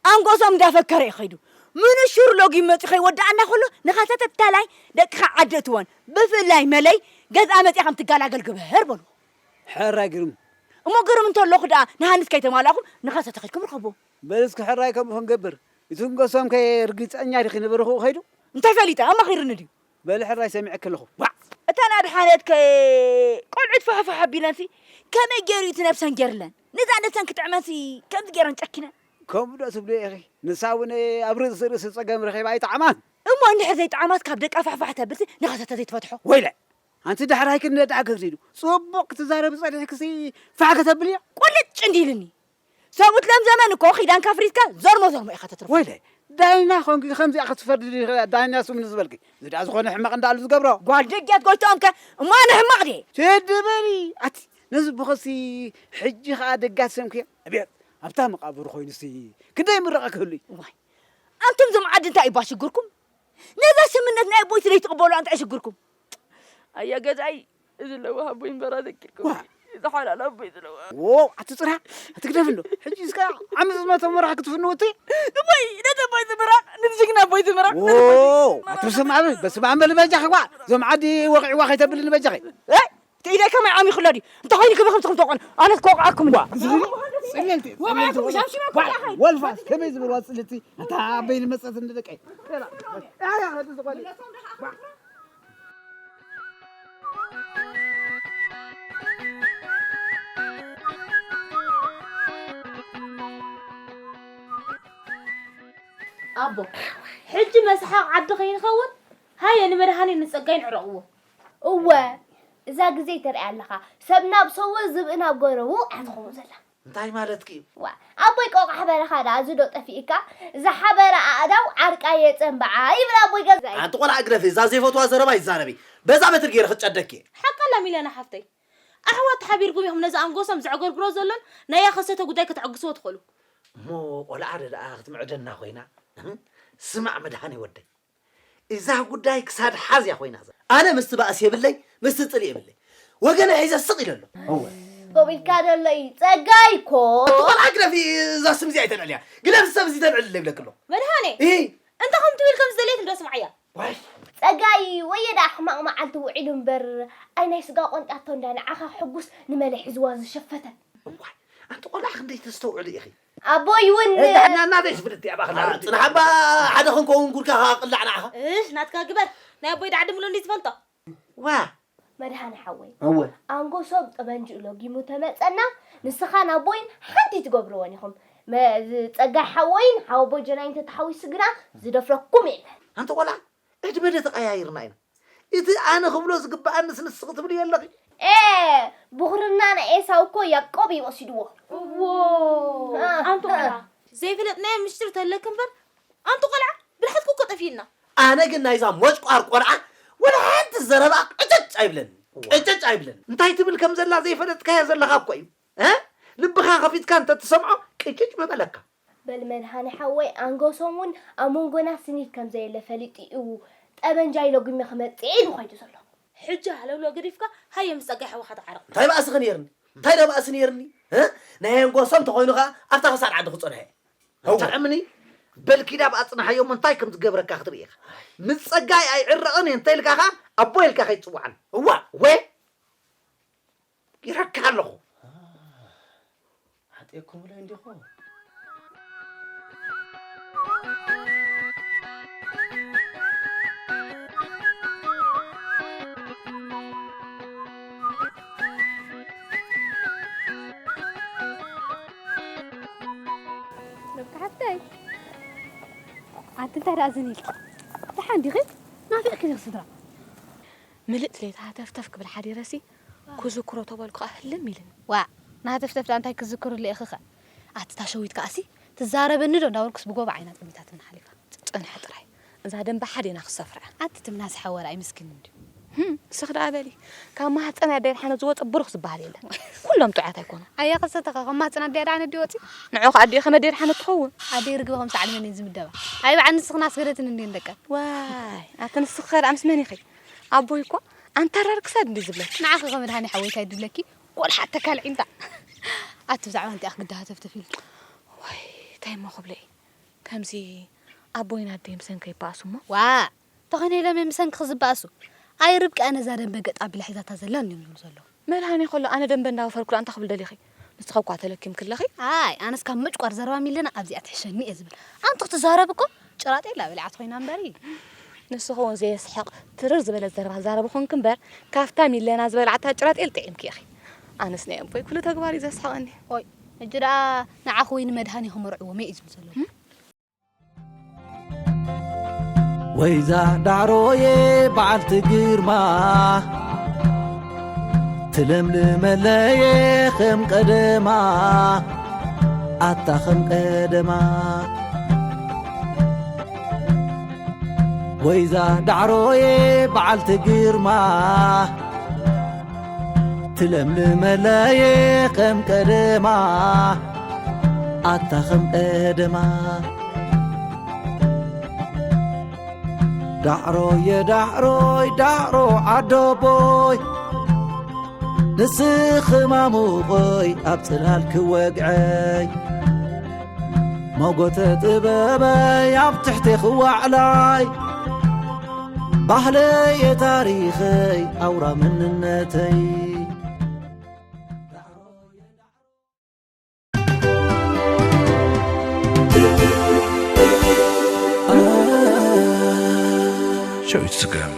ኣንጎሶም እንዳፈከረ እዩ ኸይዱ። ምንሹር ሎጊ መፂ ኸይወድኣና ኸሎ ንኻሰተት ታላይ ደቅኻ ዓዲ እትወን ብፍላይ መለይ ገዝኣ መፂኣ ከም ትጋላገል ግበር በሉ። ሕራይ ግርም። እሞ ግርም እንተለኹ ደኣ ንሃንስ ከይተማላእኹም ንኻሰተ ኸድኩም ርከቡ። በል እስኪ ሕራይ ከምኡ ክንገብር። እቲ ኣንጎሶም ከ ርግፀኛ ዲኺ ንበርኽኡ ኸይዱ? እንታይ ፈሊጠ ኣማኺርኒ ድዩ? በሊ ሕራይ ሰሚዐኪ ኣለኹ። ዋዕ! እተን ኣድሓነት ከ ቆልዑት ፋሕፋሕ ኣቢለንሲ ከመይ ገይሩ እዩ እቲ ነብሰን ገይርለን? ነዛ ነብሰን ክጥዕመንሲ ከምዚ ገይረን ጨኪነን? ከምኡ ዶ ትብልዮ ኢኺ? ንሳ እውን ኣብ ርእሲ ርእሲ ጸገም ረኺባ ኣይጠዓማን። እሞ እንድሕር ዘይጠዓማስ ካብ ደቃ ፋሕፋሕ ተብልሲ ንኸሰተ ዘይትፈትሖ? ወይለ! ኣንቲ ዳሕራይኪ ነድኣ ገርዚዱ ጽቡቕ ክትዛረቢ ጸኒሕክሲ ፋሕ ከተብልዮ? ቁልጭ እንዲልኒ ሰብኡት ሎም ዘመን እኮ ኺዳንካ ኣፍሪስካ ዘርሞ ዘርሞ ኢኻ ተትርፎ። ወይለ ዳይና ኾንኪ ከምዚኣ ክትፈርዲ ዲኺ ዳይና ስምኒ ዝበልኪ እዚ ደኣ ዝኾነ ሕማቕ እንዳኣሉ ዝገብሮ። ጓል ደጊያት ጎይትኦም ከ እሞ ኣነ ሕማቕ ድየ? ትድበሪ ኣቲ ነዚ ብኸሲ ሕጂ ኸኣ ደጋት ሰምክዮ። ኣቤት ኣብታ መቓብር ኮይኑሲ ክንደይ ምረቐ ክህሉ እዩ። ዋይ ኣንቱም ዞም ዓዲ እንታይ እባ ሽግርኩም? ነዛ ስምነት ናይ ኣቦይ ስለይትቕበሉ እንታይ ሽግርኩም? ኣያ ገዛይ እዚ ለዋህ ኣቦይ እምበራ ዘኪርኩም እዚ ሓላል ኣቦይ ዝለዋህ ዎ ኣቲ ፅራ ኣቲ ግደፍ እንዶ ሕጂ እስከ ዓመፅ መተ መራሒ ክትፍንው እቲ እቦይ ነተ ኣቦይ ዝምረቕ፣ ንጅግና ኣቦይ ዝምረቕ። ኦ፣ ኣቶ ስማዕበል፣ በስመ ኣብ በል በጃኺ፣ ዋ፣ እዞም ዓዲ ወቒዕዋ ከይተብልኒ በጃኺ። እ? እቲ ኢደይ ከመይ ዓሚኹ ኣሎ ድዩ? እንታይ ኮይኑ ክብሪ ከምዚ ከምትወቕዑ? ኣነስ ክወቕዓኩም። ዋ፣ ጽልልቲ፣ ወቕዓኩም፣ ጽልልቲ፣ ሸምሽመኩም ዋ፣ ዳኻ። ወልፋስ፣ ከመይ ዝበልዋ ጽልልቲ? ኣታ ኣበይ ንመጸት እንደ ደቀይ። ኣያ፣ ኣያ፣ ኣያ፣ ዝኾነ። ዋ። ኣቦ፣ ሕጂ መስሓቕ ዓዲ ከይንኸውን፣ ሃየ ንመድሃኔን ንጸጋይን ዕረቕዎ። እወ፣ እዛ ግዜ ተርእያ ኣለኻ። ሰብ ናብ ሰዎ፣ ዝብኢ ናብ ጎረቡ እያ ትኸውን ዘላ። እንታይ ማለትኪ እዩ? ዋ፣ ኣቦይ ቆቋሕ በረኻ ደኣ፣ እዚ ዶ ጠፊእካ? ዝሓበረ ኣእዳው ዓርቃ የጸንብዓ ይብል ኣቦይ ገዛኢ። ኣንቲ ቆልዓ ግደፊ፣ እዛ ዘይፈትዋ ዘረባ ይዛረቢ። በዛ በትሪ ገይረ ክጨደኪ እየ። ሓቃላ ሚለና ሓፍተይ። ኣሕዋት ተሓቢርኩም ኢኹም ነዚ ኣንጎሶም ዘዕገርግሮ ዘሎን ናይ ያኸሰተ ጉዳይ ከተዕግስዎ ትኽእሉ። እሞ ቆልዓ ዶ ደኣ ክትምዕደና ኮይና? እህ? ስማዕ መድሃኔ ወደይ። እዛ ጉዳይ ክሳድ ሓዝ እያ ኮይና። ኣነ ምስቲ ባእሲ የብለይ፣ ምስቲ ጽልኢ የብለይ። ወገነ ሒዘ ስቕ ኢለ ኣሎ። እወ። ከምኡ ኢልካ ደሎ እዩ። ጸጋይ እኮ። እቲ ቆልዓ ግደፊ፣ እዛ ስም እዚኣ ኣይተልዕልያ። ግደፊ ሰብ እዚ ተልዕል ይብለክ ኣሎ። መድሃኔ፣ እይ። እንተ ከም ትብል ከም ዝደልየት እንዶ ስምዓያ። ዋይ። ጸጋይ፣ ወየ ደኣ ሕማቕ መዓልቲ ውዒሉ እምበር፣ ኣይ ናይ ስጋ ቆንጣቶ እንዳ ንዓኻ ሕጉስ ንመለ ሒዝዋ ዝሸፈተ። እዋይ፣ ኣንቲ ቆልዓ ክንደይ ተስተውዕሊ ኢኺ። ኣቦይ እውን እ፣ ዳሕና እናተይ ትፍልጥ እያ ባኽና አ፣ ርዲ። ጽናሕ እባ ሓደ ክንከውን ጉድካ ከኣ ቅላዕ ንዓኻ። እህ፣ ናትካ ግበር። ናይ ኣቦይ ዳዕዲ ምሉ እንዲ ትፈልጦ። ዋ። መድሃኒ ሓወይ። እወ። ኣንጎሶም ጠበንጅኡ ለጊሙ ተመጸና፣ ንስኻን ኣቦይን ሓንቲ ትገብርዎን ኢኹም። መ-፣ ጸጋይ ሓወይን ሓወቦ ጀናይን ተተሓዊሱ ግና ዝደፍረኩም የለን። ኣንቲ ቆልዓ፣ ዕድመ ዶ ተቐያይርና ኢና? እቲ ኣነ ክብሎ ዝግብኣንስ ንስኺ ትብልዮ ኣለኺ። ኤ፣ ብኹርና ናይ ኤሳው እኮ ያዕቆብ እዩ ወሲድዎ። እዎ። አ፣ ኣንቱ አ። ቆልዓ፣ ዘይፈለጥናዮ ምሽጢር ተለክ እምበር፣ ኣንቱ ቆልዓ፣ ብልሓትኩ እኮ ጠፊእና። ኣነ ግን ናይዛ ሞጭቋር ቆልዓ ወላ ሓንቲ ዘረባ ቅጭጭ ኣይብለኒ። እዎ። ቅጭጭ ኣይብለኒ። እንታይ ትብል ከም ዘላ ዘይፈለጥካዮ ዘለኻ እኮ እዩ። እ? ልብኻ ከፊትካ እንተትሰምዖ ቅጭጭ ምበለካ። በል መድሃኒ ሓወይ፣ ኣንጎሶም እውን ኣብ መንጎና ስኒት ከም ዘየለ ፈሊጡ እዩ ጠበንጃይ ለጒመ ክመጽእ ኢሉ ኸይዱ ዘሎ። ሕጂ ሃለውለው ገዲፍካ ሃየ ምስ ጸጋይ ሓወኻ ተዓረቕ። እንታይ ባእሲ ኸ ነይርኒ? እንታይ ዶ ባእሲ ነይርኒ? እ? ናይ ኣንጎሶም ተኾይኑ ኸኣ ኣብታ ክሳድ ዓዲ ክጸንሐ እየ። እወ። ጥዕምኒ፣ በል ኪድ ኣብ ኣጽንሓዮ እሞ እንታይ ከም ዝገብረካ ክትርኢ ኢኻ። ምስ ጸጋይ ኣይዕረቕን እየ እንተ ኢልካ ኸኣ ኣቦ ኢልካ ከይትጽውዓኒ። እዋ። ወ-፣ ይረካ ኣለኹ። ሓጢኤኩም ኢለ እንዲኹ። ርብቃ ሓፍተይ፣ ኣንቲ እንታይ ደኣ ዝን ኢልኪ? ደሓን ዲኺ? ናፊቕኪ ዲኺ ስድራ? ምልእቲ ለይቲ ሃተፍተፍ ክብል ሓዲረሲ፣ ክዝክሮ ተበልኩ ኸኣ ህልም ኢልኒ። ዋእ፣ ናሃተፍተፍ ደኣ እንታይ ክዝክርሉ ኢኺ ኸ? ኣቲ እታ ሸዊት ከኣሲ፣ ትዛረበኒ ዶ እንዳበልኩስ ብጎቦ ዓይና ጠሚታትና ሓሊፋ። ጽንሒ ጥራይ። እዛ ደንበ ሓዴና ክሰፍርዐን። ኣቲ ትምናስ ሓወርኣይ ምስኪን እንድዩ። ህም፣ ስኽ ደኣ በሊ። ካብ ማህጸን ኣደይ ደሓነት ዝወጸ ብሩኽ ዝበሃል የለን። ኩሎም ጥዑያት ኣይኮኑን። ኣያ ከሰተኻ፣ ካብ ማህጸን ኣደይ ደሓነት ድዩ ወጺኡ? ንዑ ኸኣ ኣዲኡ ከመ ኣደይ ደሓነት ትኸውን? ኣደይ ርግበ ከም ሳዕሪ መን እየን ዝምደባ? ኣይ በዓል ንስኽን ኣስገደትን እንድየን ደቀን። ዋይ፣ ኣቲ ንስኺ ከ ደኣ ምስ መን ኢኺ? ኣቦይ እኮ ኣንተራር ክሳድ እንድዩ ዝብለኪ። ንዓኺ ከ መድሃኒ ሓወይ እንታይ ድብለኪ? ቆልሓ ተካል ዒንታ። ኣቲ ብዛዕባ እንቲኣ ክግዳ ሃተፍተፍ ኢልኪ። ዋይ፣ እንታይ እሞ ክብሎ እየ? ከምዚ ኣቦይን ኣደይን ብሰንኪ ይበኣሱ እሞ። ዋእ፣ ተኾነ ኢሎም እዮም ብሰንኪ ዝበኣሱ። ኣይ ርብቃ ነዛ ደንበ ገጥ ኣቢላ ሒዛታ ዘላ እንድዮም ዝብሉ ዘለዉ። መድሃኒ ከሎ ኣነ ደንበ እንዳወፈርኩላ እንታይ ክብል ደሊኺ? ንስኺ እኳ ተለኪምኪ ኣለኺ። ኣይ፣ ኣነስ ካብ መጭቋር ዘረባ ሚለና ኣብዚኣ ትሕሸኒ እየ ዝብል። ኣንቲ ክትዛረብ እኮ ጭራጤላ በሊዓት ኮይና እምበሪ። ንስኺ እውን ዘየስሕቕ ትርር ዝበለ ዘረባ ትዛረቢ ኮንኪ እምበር፣ ካብታ ሚለና ዝበልዓታ ጭራጤል ጥዒምኪ ኢኺ። ኣነስ ናይ ኣቦይ ኩሉ ተግባር እዩ ዘስሕቐኒ። ኦይ፣ ሕጂ ደኣ ንዓኺ ወይ ንመድሃኒ ክመርዕዎም እየ ዝብል ዘለኹ። ወይዛ ዳዕሮየ በዓልቲ ግርማ፣ ትለምልመለየ ከም ቀደማ፣ ኣታ ከም ቀደማ። ወይዛ ዳዕሮየ በዓልቲ ግርማ፣ ትለምልመለየ ከም ቀደማ፣ ኣታ ከም ቀደማ። ዳዕሮየ ዳዕሮይ ዳዕሮ ዓዶቦይ፣ ንስኺ ማሙቐይ ኣብ ጽላል ክወግዐይ። ሞጎተ ጥበበይ ኣብ ትሕቴ ክዋዕላይ፣ ባህለየ ታሪኸይ ኣውራ መንነተይ። ሸዊት ስገም